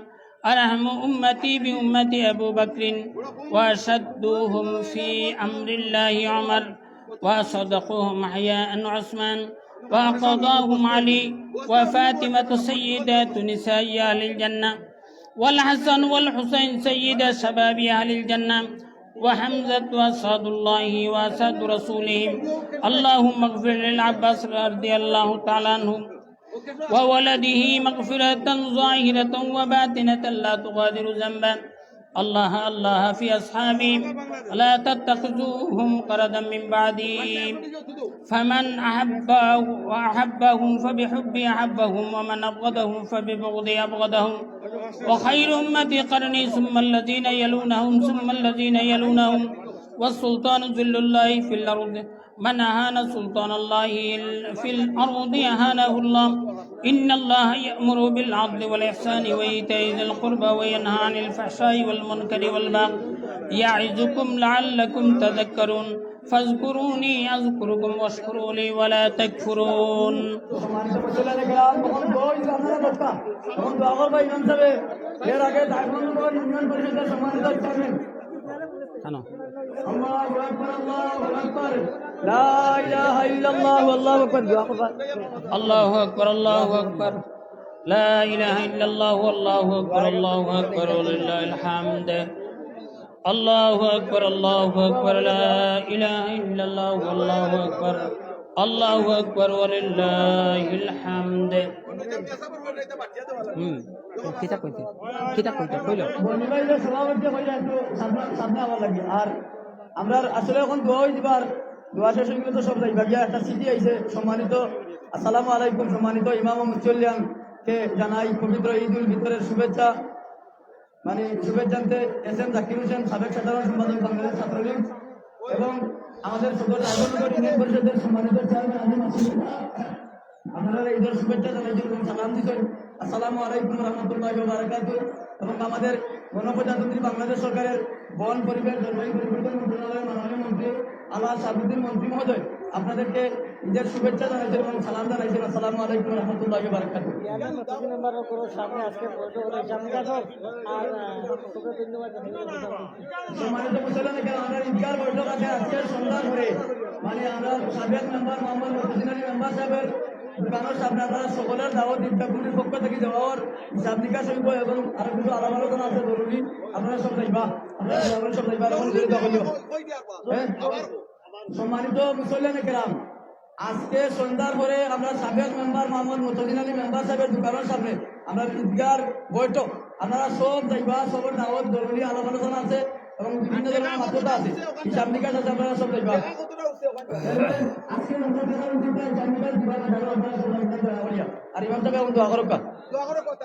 أرحم أمتي بأمتي أبو بكر، وأشدهم في أمر الله عمر، وأصدقهم حياء عثمان، وأقضاهم علي وفاطمة سيدات نساء أهل الجنة، والحسن والحسين سيدا شباب أهل الجنة، وحمزة أسد الله وأسد رسوله. اللهم اغفر للعباس رضي الله تعالى عنه وولده مغفرة ظاهرة وباطنة لا تغادر ذنبا. الله الله في أصحابي، لا تتخذوهم غرضا من بعدي، فمن أحبه، أحبهم فبحبي أحبهم، ومن أبغضهم فببغضي أبغضهم. وخير أمتي قرني ثم الذين يلونهم ثم الذين يلونهم، والسلطان ذل الله في الأرض. من أهان سلطان الله في الأرض أهانه الله. إن الله يأمر بالعدل والإحسان وإيتاء ذي القربى وينهى عن الفحشاء والمنكر والبغي يعظكم لعلكم تذكرون. فاذكروني أذكركم واشكروا لي ولا تكفرون. সম্মানিত মুসল্লিয়ানে কেরাম, তখন দোয়া হইছে আপনারা বক্তা। তখন দোয়া করবা ইমাম সাহেব। এর আগে দায়িত্ববান ইউনিয়ন পরিষদের সম্মানিত চেয়ারম্যান। কেন? আল্লাহু আকবার, আল্লাহু আকবার। লা ইলাহা ইল্লাল্লাহ, আল্লাহু আকবার। দোয়া করবা। الله أكبر، الله أكبر. لا إله إلا الله، الله أكبر، الله أكبر، ولله الحمد. الله أكبر، الله أكبر، لا إله إلا الله، الله أكبر، الله أكبر، ولله الحمد. হুম। কিতা কইতে? কিতা কইতে? কইল। বন্ধু ভাই, যে সভাপতি হইলে একটু সামনে, সামনে আওয়া লাগে। আর আমরা আসলে এখন দোয়া হই দিবার, দোয়া শেষ হয়ে গেলে তো সব যাইবা গিয়া। একটা চিঠি আইছে, সম্মানিত, আসসালামু আলাইকুম, সম্মানিত ইমাম ও মুসল্লিয়ানকে জানাই পবিত্র ঈদ উল ফিতরের শুভেচ্ছা। মানে, শুভেচ্ছা জানতে এস এম জাকির হোসেন, সাবেক সাধারণ সম্পাদক, বাংলাদেশ ছাত্রলীগ, এবং আমাদের সদর রায়গঞ্জ ইউনিয়ন পরিষদের সম্মানিত চেয়ারম্যান আলী মাসুদ। আপনারা ঈদের শুভেচ্ছা জানাইছেন এবং সালাম দিচ্ছেন, "আসসালামু আলাইকুম রহমতুল্লাহ বারাকাতু।" এবং আমাদের গণপ্রজাতন্ত্রী বাংলাদেশ সরকারের বন, পরিবেশ, জলবায়ু পরিবর্তন মন্ত্রণালয়ের মাননীয় মন্ত্রী আলহাজ শাহাবুদ্দিন মন্ত্রী মহোদয় আপনাদেরকে ঈদের শুভেচ্ছা জানাইছেন এবং সালাম জানাইছেন, "আসসালামু আলাইকুম রহমতুল্লাহ বারাকাতু।" ইয়ার মতন মেম্বার করো সামনে আজকে বৈঠক হলো, সামনে আসো। আর, আহ, তোকে ধন্যবাদ জানাই। সম্মানিত মুসল্লিয়ান, এখানে আমরা ঈদগাহ বৈঠক আছে আজকে সন্ধ্যার পরে, মানে, আমরা সাবেক মেম্বার মোহাম্মদ মতিউদ্দিন আলী মেম্বার সাহেবের দোকানের সামনে আপনারা সকলের দাওয়াত, ঈদগাহ কমিটির পক্ষ থেকে দেওয়া ওর হিসাব নিকাশ হইব এবং আরো কিছু আলাপ আলোচনা আছে জরুরি। আপনারা সব যাইবা, আপনারা সব যাইবা, এখন জড়িত হইও। হ্যাঁ? সম্মানিত মুসল্লিয়ানে কেরাম, আজকে সন্ধ্যার পরে আমরা সাবেক মেম্বার মোহাম্মদ মতিউদ্দিন আলী মেম্বার সাহেবের দোকানের সামনে আমরা ঈদগার বৈঠক, আপনারা সব যাইবা, সবর দাওয়াত, জরুরি আলাপ আলোচনা আছে এবং বিভিন্ন ধরনের মাদ্রাসা আছে, হিসাব নিকাশ আছে, আপনারা সব যাইবা। আজকে আমরা যারা ঈদগার হিসাব নিকাশ দিবা, আপনারা সব যাইবা, দয়া করিয়া। আর ইমাম সাহেব এখন দোয়া করুক।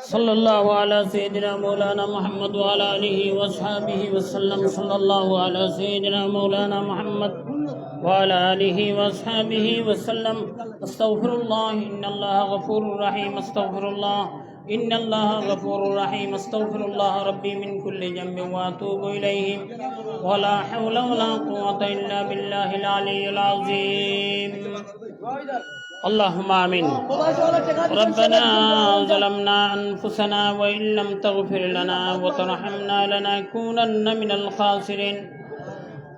صلى الله على سيدنا مولانا محمد وعلى آله وأصحابه وسلم. صلى الله على سيدنا مولانا محمد وعلى آله وأصحابه وسلم. أستغفر الله، إن الله غفور رحيم. أستغفر الله، إن الله غفور رحيم. أستغفر الله ربي من كل ذنب وأتوب إليه. ولا حول ولا قوة إلا بالله العلي العظيم. اللهم آمين. ربنا ظلمنا أنفسنا وإن لم تغفر لنا وترحمنا لنكونن من الخاسرين.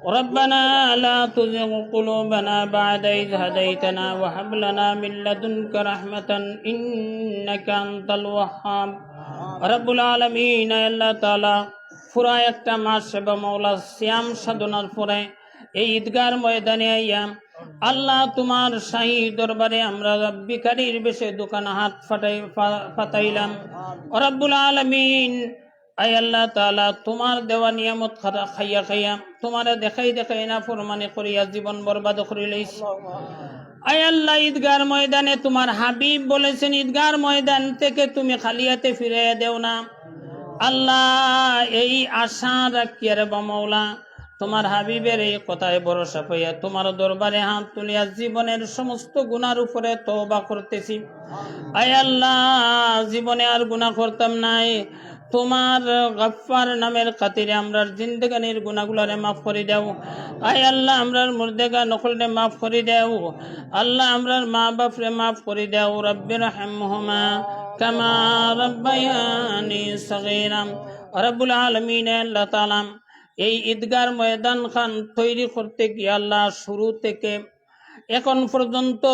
ربنا لا تزغ قلوبنا بعد إذ هديتنا وهب لنا من لدنك رحمة إنك أنت الوهاب. রব্বুল আলামিন, আয় আল্লাহ তাআলা, পুরা একটা মাস সেবা মাওলা সিয়াম সাধনার পরে এই ঈদগার ময়দানে আইয়া আল্লাহ, তোমার শাহী দরবারে আমরা ভিখারির বেশে দুখান হাত ফাটাই-, ফা-, পাতাইলাম। ও রব্বুল আলামিন, আয় আল্লাহ তাআলা, তোমার দেওয়া নিয়ামত খারা-, খাইয়া খাইয়া, তোমারে দেখাই দেখাই নাফরমানি করিয়া জীবন বরবাদ করি লইছি। আয় আল্লাহ, ঈদগার ময়দানে তোমার হাবিব বলেছেন, "ঈদগার ময়দান থেকে তুমি খালি হাতে ফিরাইয়া দেও না।" আল্লাহ, এই আশা রাখিয়া রে বা মওলা, তোমার হাবিবের এই কথায় ভরসা পাইয়া তোমার দরবারে হাত তুলিয়া জীবনের সমস্ত গুনার উপরে তওবা করতেছি। আয় আল্লাহ, জীবনে আর গুনাহ করতাম নায়। তোমার গাফফার নামের খাতিরে আমরার জিন্দেগানির গুনাহগুলারে মাফ করি দাও। আয় আল্লাহ, আমরার মুর্দেগান অকলরে মাফ করি দাও। আল্লাহ, আমরার মা বাপরে মাফ করি দাও। রব্বির হামহুমা কামা রাব্বায়ানি সগীরা। রব্বুল আলামিন, আল্লাহ তাআলা, এই ঈদগার ময়দান খান তৈরি করতে গিয়া আল্লাহ শুরু থেকে এখন পর্যন্ত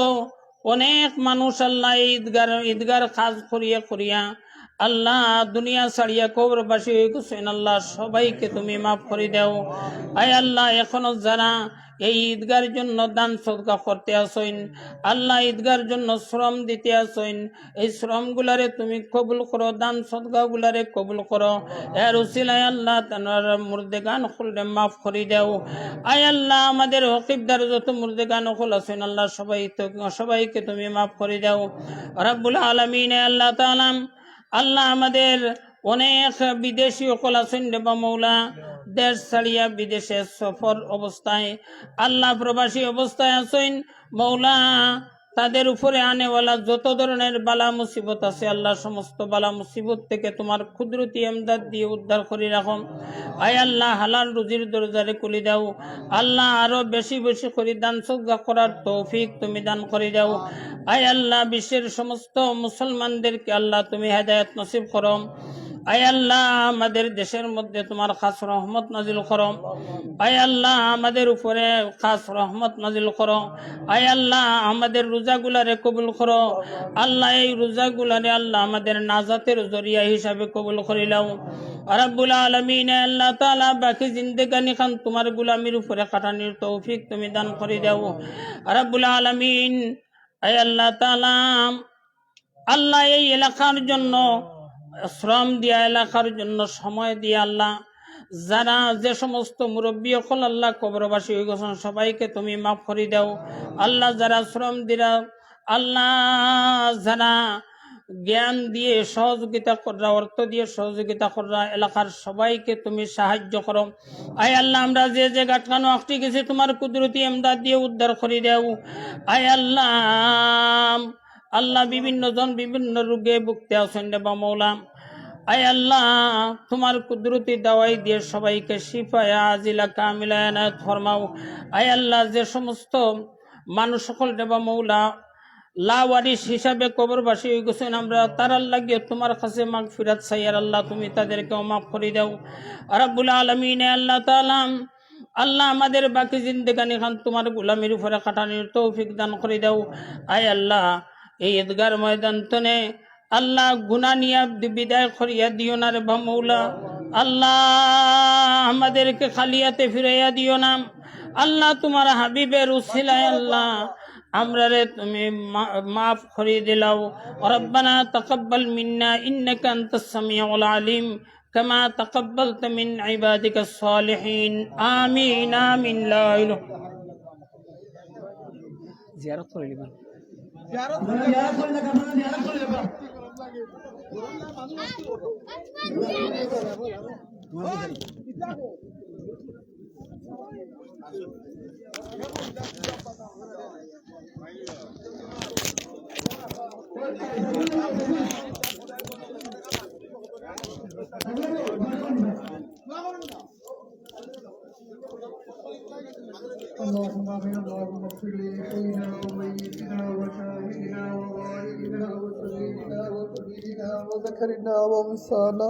অনেক মানুষ আল্লাহ এই ঈদগার, ঈদগার কাজ করিয়া করিয়া আল্লাহ দুনিয়া ছাড়িয়া কবরবাসী হয়ে গেছেন। আল্লাহ সবাইকে তুমি মাফ করে দাও। আয় আল্লাহ, এখনো যারা এই ঈদগার জন্য দান সদকা করতে আসইন, আল্লাহ ঈদগার জন্য শ্রম দিতে আসইন, এই শ্রমগুলারে তুমি কবুল করো, দান সদকাগুলারে কবুল করো। এর উসিলায় আল্লাহ তাআলার মুর্দেগান অকলরে মাফ করি দাও। আয় আল্লাহ, আমাদের হকিবদার যত মুর্দেগান অকল আছেন আল্লাহ সবাই তো, সবাইকে তুমি মাফ করি দাও। রব্বুল আলামিন, আয় আল্লাহ তাআলা, আল্লাহ আমাদের অনেক বিদেশি অকল আছেন রে বা মৌলা, দেশ ছাড়িয়া বিদেশে সফর অবস্থায়, আল্লাহ, প্রবাসী অবস্থায় আছইন, মৌলা, তাদের উপরে আনেওয়ালা যত ধরনের বালা মুসিবত আছে, আল্লাহ, সমস্ত বালা মুসিবত থেকে তোমার কুদরতি এমদাদ দিয়ে উদ্ধার করি রাখো। আয় আল্লাহ, হালাল রুজির দরজারে খুলি দাও। আল্লাহ, আরো বেশি বেশি করি দান সদকা করার তৌফিক তুমি দান করি দাও। আয় আল্লাহ, বিশ্বের সমস্ত মুসলমানদেরকে, আল্লাহ, তুমি হেদায়েত নসিব করো। আয় আল্লাহ, আমাদের দেশের মধ্যে তোমার খাস রহমত নাজিল করো। আয় আল্লাহ, আমাদের উপরে খাস রহমত নাজিল করো। আয় আল্লাহ, আমাদের রোজাগুলারে কবুল করো। আল্লাহ, এই রোজাগুলারে, আল্লাহ, আমাদের নাজাতের জরিয়া হিসাবে কবুল করি লও। রাব্বুল আলামিন, আয় আল্লাহ তাআলা, বাকি জিন্দেগানি খান তোমার গোলামির উপরে কাটানির তৌফিক তুমি দান করি দাও। রাব্বুল আলামিন, আয় আল্লাহ তাআলা, আল্লাহ, এই এলাকার জন্য শ্রম দিয়া, এলাকার জন্য সময় দিয়া, আল্লাহ, যারা যে সমস্ত মুরব্বী অকল, আল্লাহ, কবরবাসী হয়ে গেছেন, সবাইকে তুমি মাফ করি দাও। আল্লাহ, যারা শ্রম দিরা, আল্লাহ, যারা জ্ঞান দিয়ে সহযোগিতা কররা, অর্থ দিয়ে সহযোগিতা কররা, এলাকার সবাইকে তুমি সাহায্য করো। আয় আল্লাহ, আমরা যে যে গাটকানো আটকি গেছি, তোমার কুদরতি এমদাদ দিয়ে উদ্ধার করি দাও। আয় আল্লাহ, আল্লাহ, বিভিন্ন জন বিভিন্ন রোগে ভুগতে আছেন রে বা মৌলা। আয় আল্লাহ, তোমার কুদরতি দাওয়াই দিয়ে সবাইকে শিফায়ে আজিলা কামিলা এনায়েত ফরমাও। আয় আল্লাহ, যে সমস্ত মানুষ সকল রে বা মৌলা লাওয়ারিস হিসাবে কবরবাসী হয়ে গেছেন, আমরা তারার লাগিয়ে তোমার কাছে মাগফিরাত চাই। আর আল্লাহ, তুমি তাদেরকেও মাফ করে দাও। রাব্বুল আলামিন, আল্লাহ তাআলা, আল্লাহ, আমাদের বাকি জিন্দেগানি খান তোমার গোলামির উপরে কাটানির তৌফিক দান করে দাও। আয় আল্লাহ, এই ঈদগার ময়দান তনে, আল্লাহ, গুনা নিয়া দি-, বিদায় করিয়া দিও না রে বা মৌলা। আল্লাহ, আমাদেরকে খালি হাতে ফিরাইয়া দিও না। আল্লাহ, তোমার হাবিবের উসিলায়, আল্লাহ, আমরারে তুমি মা-, মাফ করি দিলাও। ربنا تقبل منا إنك أنت السميع العليم كما تقبلت من عبادك الصالحين. آمين، آمين، لا إله. জিয়ারত করে নিবা। اللهم آمين. اللهم اغفر لحينا وميتنا وشاهدنا وغائبنا وصغيرنا وكبيرنا وذكرنا وأنثانا.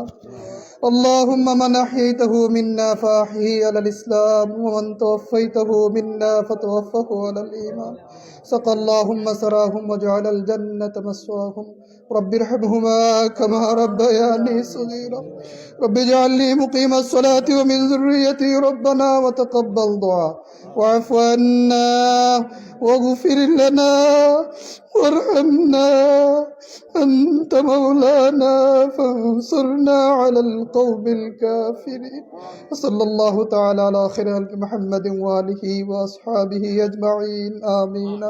اللهم من أحييته منا فأحيه على الإسلام ومن توفيته منا فتوفه على الإيمان. سقى اللهم ثراهم واجعل الجنة مثواهم. رب ارحمهما كما ربياني صغيرا. رب اجعلني مقيم الصلاة ومن ذريتي ربنا وتقبل دعاء. واعف عنا واغفر لنا وارحمنا أنت مولانا فانصرنا على القوم الكافرين. وصلى الله تعالى على خير خلق محمد وآله وأصحابه أجمعين. آمين.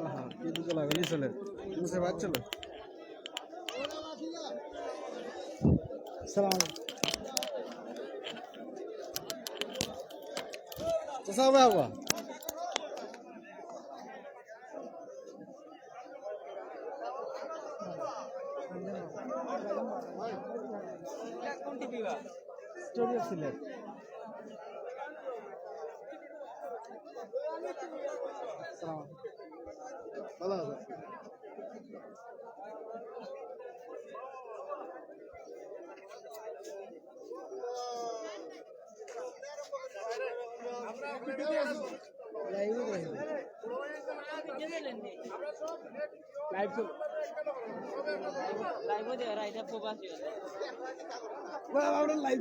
আহা, কি দুটো লাগানি চলে। মুসে বাদ চলে। সালাম আলাইকুম। চাচা, বাবা। Story of Sylhet. ভালো আছো? লাইভ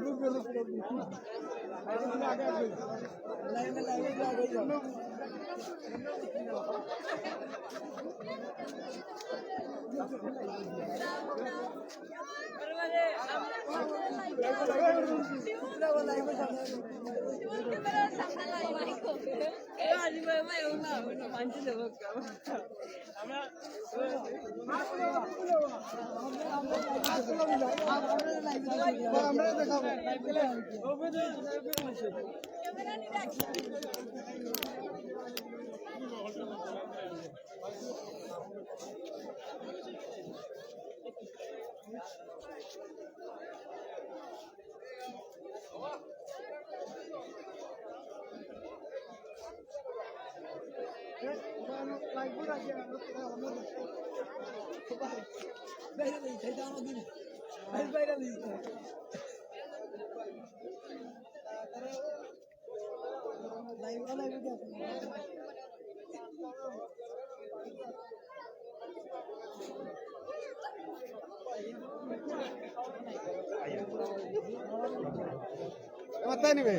এবার তাই নিবে।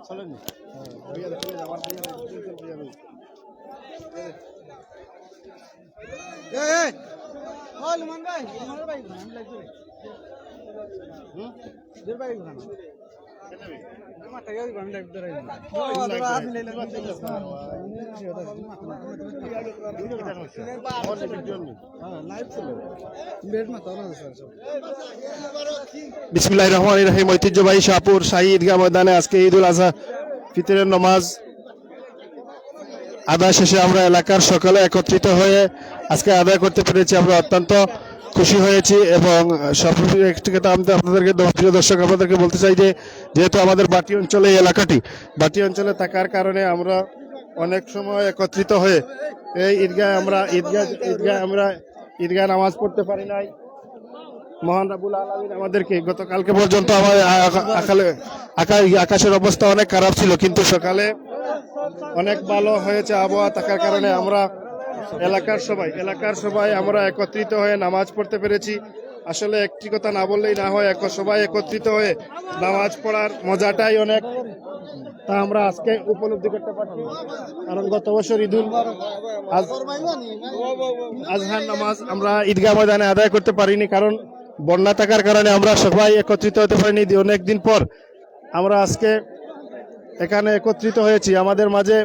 চলেন। এ, এ। ও, লুমান ভাই, লুমান ভাই, আমি লাইভ করি। হুম? জোর ভাই, ওখানে। আমার টাকা দিবা, আমি লাইভ ধরাই দিই। হ্যাঁ, লাইভ চলে। বেড মাথা না, স্যার, সব। বিসমিল্লাহির রহমানির রহিম। ঐতিহ্যবাহী শাহপুর শাহী ঈদগাহ ময়দানে আজকে ঈদুল আজহা ফিতরের নামাজ আদায় শেষে আমরা এলাকার সকলে একত্রিত হয়ে আজকে আদায় করতে পেরেছি। আমরা অত্যন্ত খুশি হয়েছি এবং সর্বশেষ একটি কথা আমি আপনাদেরকে, প্রিয় দর্শক, আপনাদেরকে বলতে চাই যে যেহেতু আমাদের বাটি অঞ্চলে এই এলাকাটি, বাটি অঞ্চলে থাকার কারণে আমরা অনেক সময় একত্রিত হয়ে এই ঈদগায় আমরা ঈদগাহ ঈদগায় আমরা ঈদগায় নামাজ পড়তে পারি নাই। মহান রাব্বুল আলামিন আমাদেরকে গতকালকে পর্যন্ত আমার আ-, আ-, আকালে-, আকা-, আকাশের অবস্থা অনেক খারাপ ছিল, কিন্তু সকালে অনেক ভালো হয়েছে আবহাওয়া থাকার কারণে আমরা এলাকার সবাই, এলাকার সবাই আমরা একত্রিত হয়ে নামাজ পড়তে পেরেছি। আসলে একটি কথা না বললেই না হয়, এক-, সবাই একত্রিত হয়ে নামাজ পড়ার মজাটাই অনেক, তা আমরা আজকে উপলব্ধি করতে পারছি। কারণ গত বছর ঈদুল আজ-, আজহার নামাজ আমরা ঈদগাহ ময়দানে আদায় করতে পারিনি, কারণ বন্যা থাকার কারণে আমরা সবাই একত্রিত হতে পারিনি। অনেক দিন পর আমরা আজকে এখানে একত্রিত হয়েছি। আমাদের মাঝে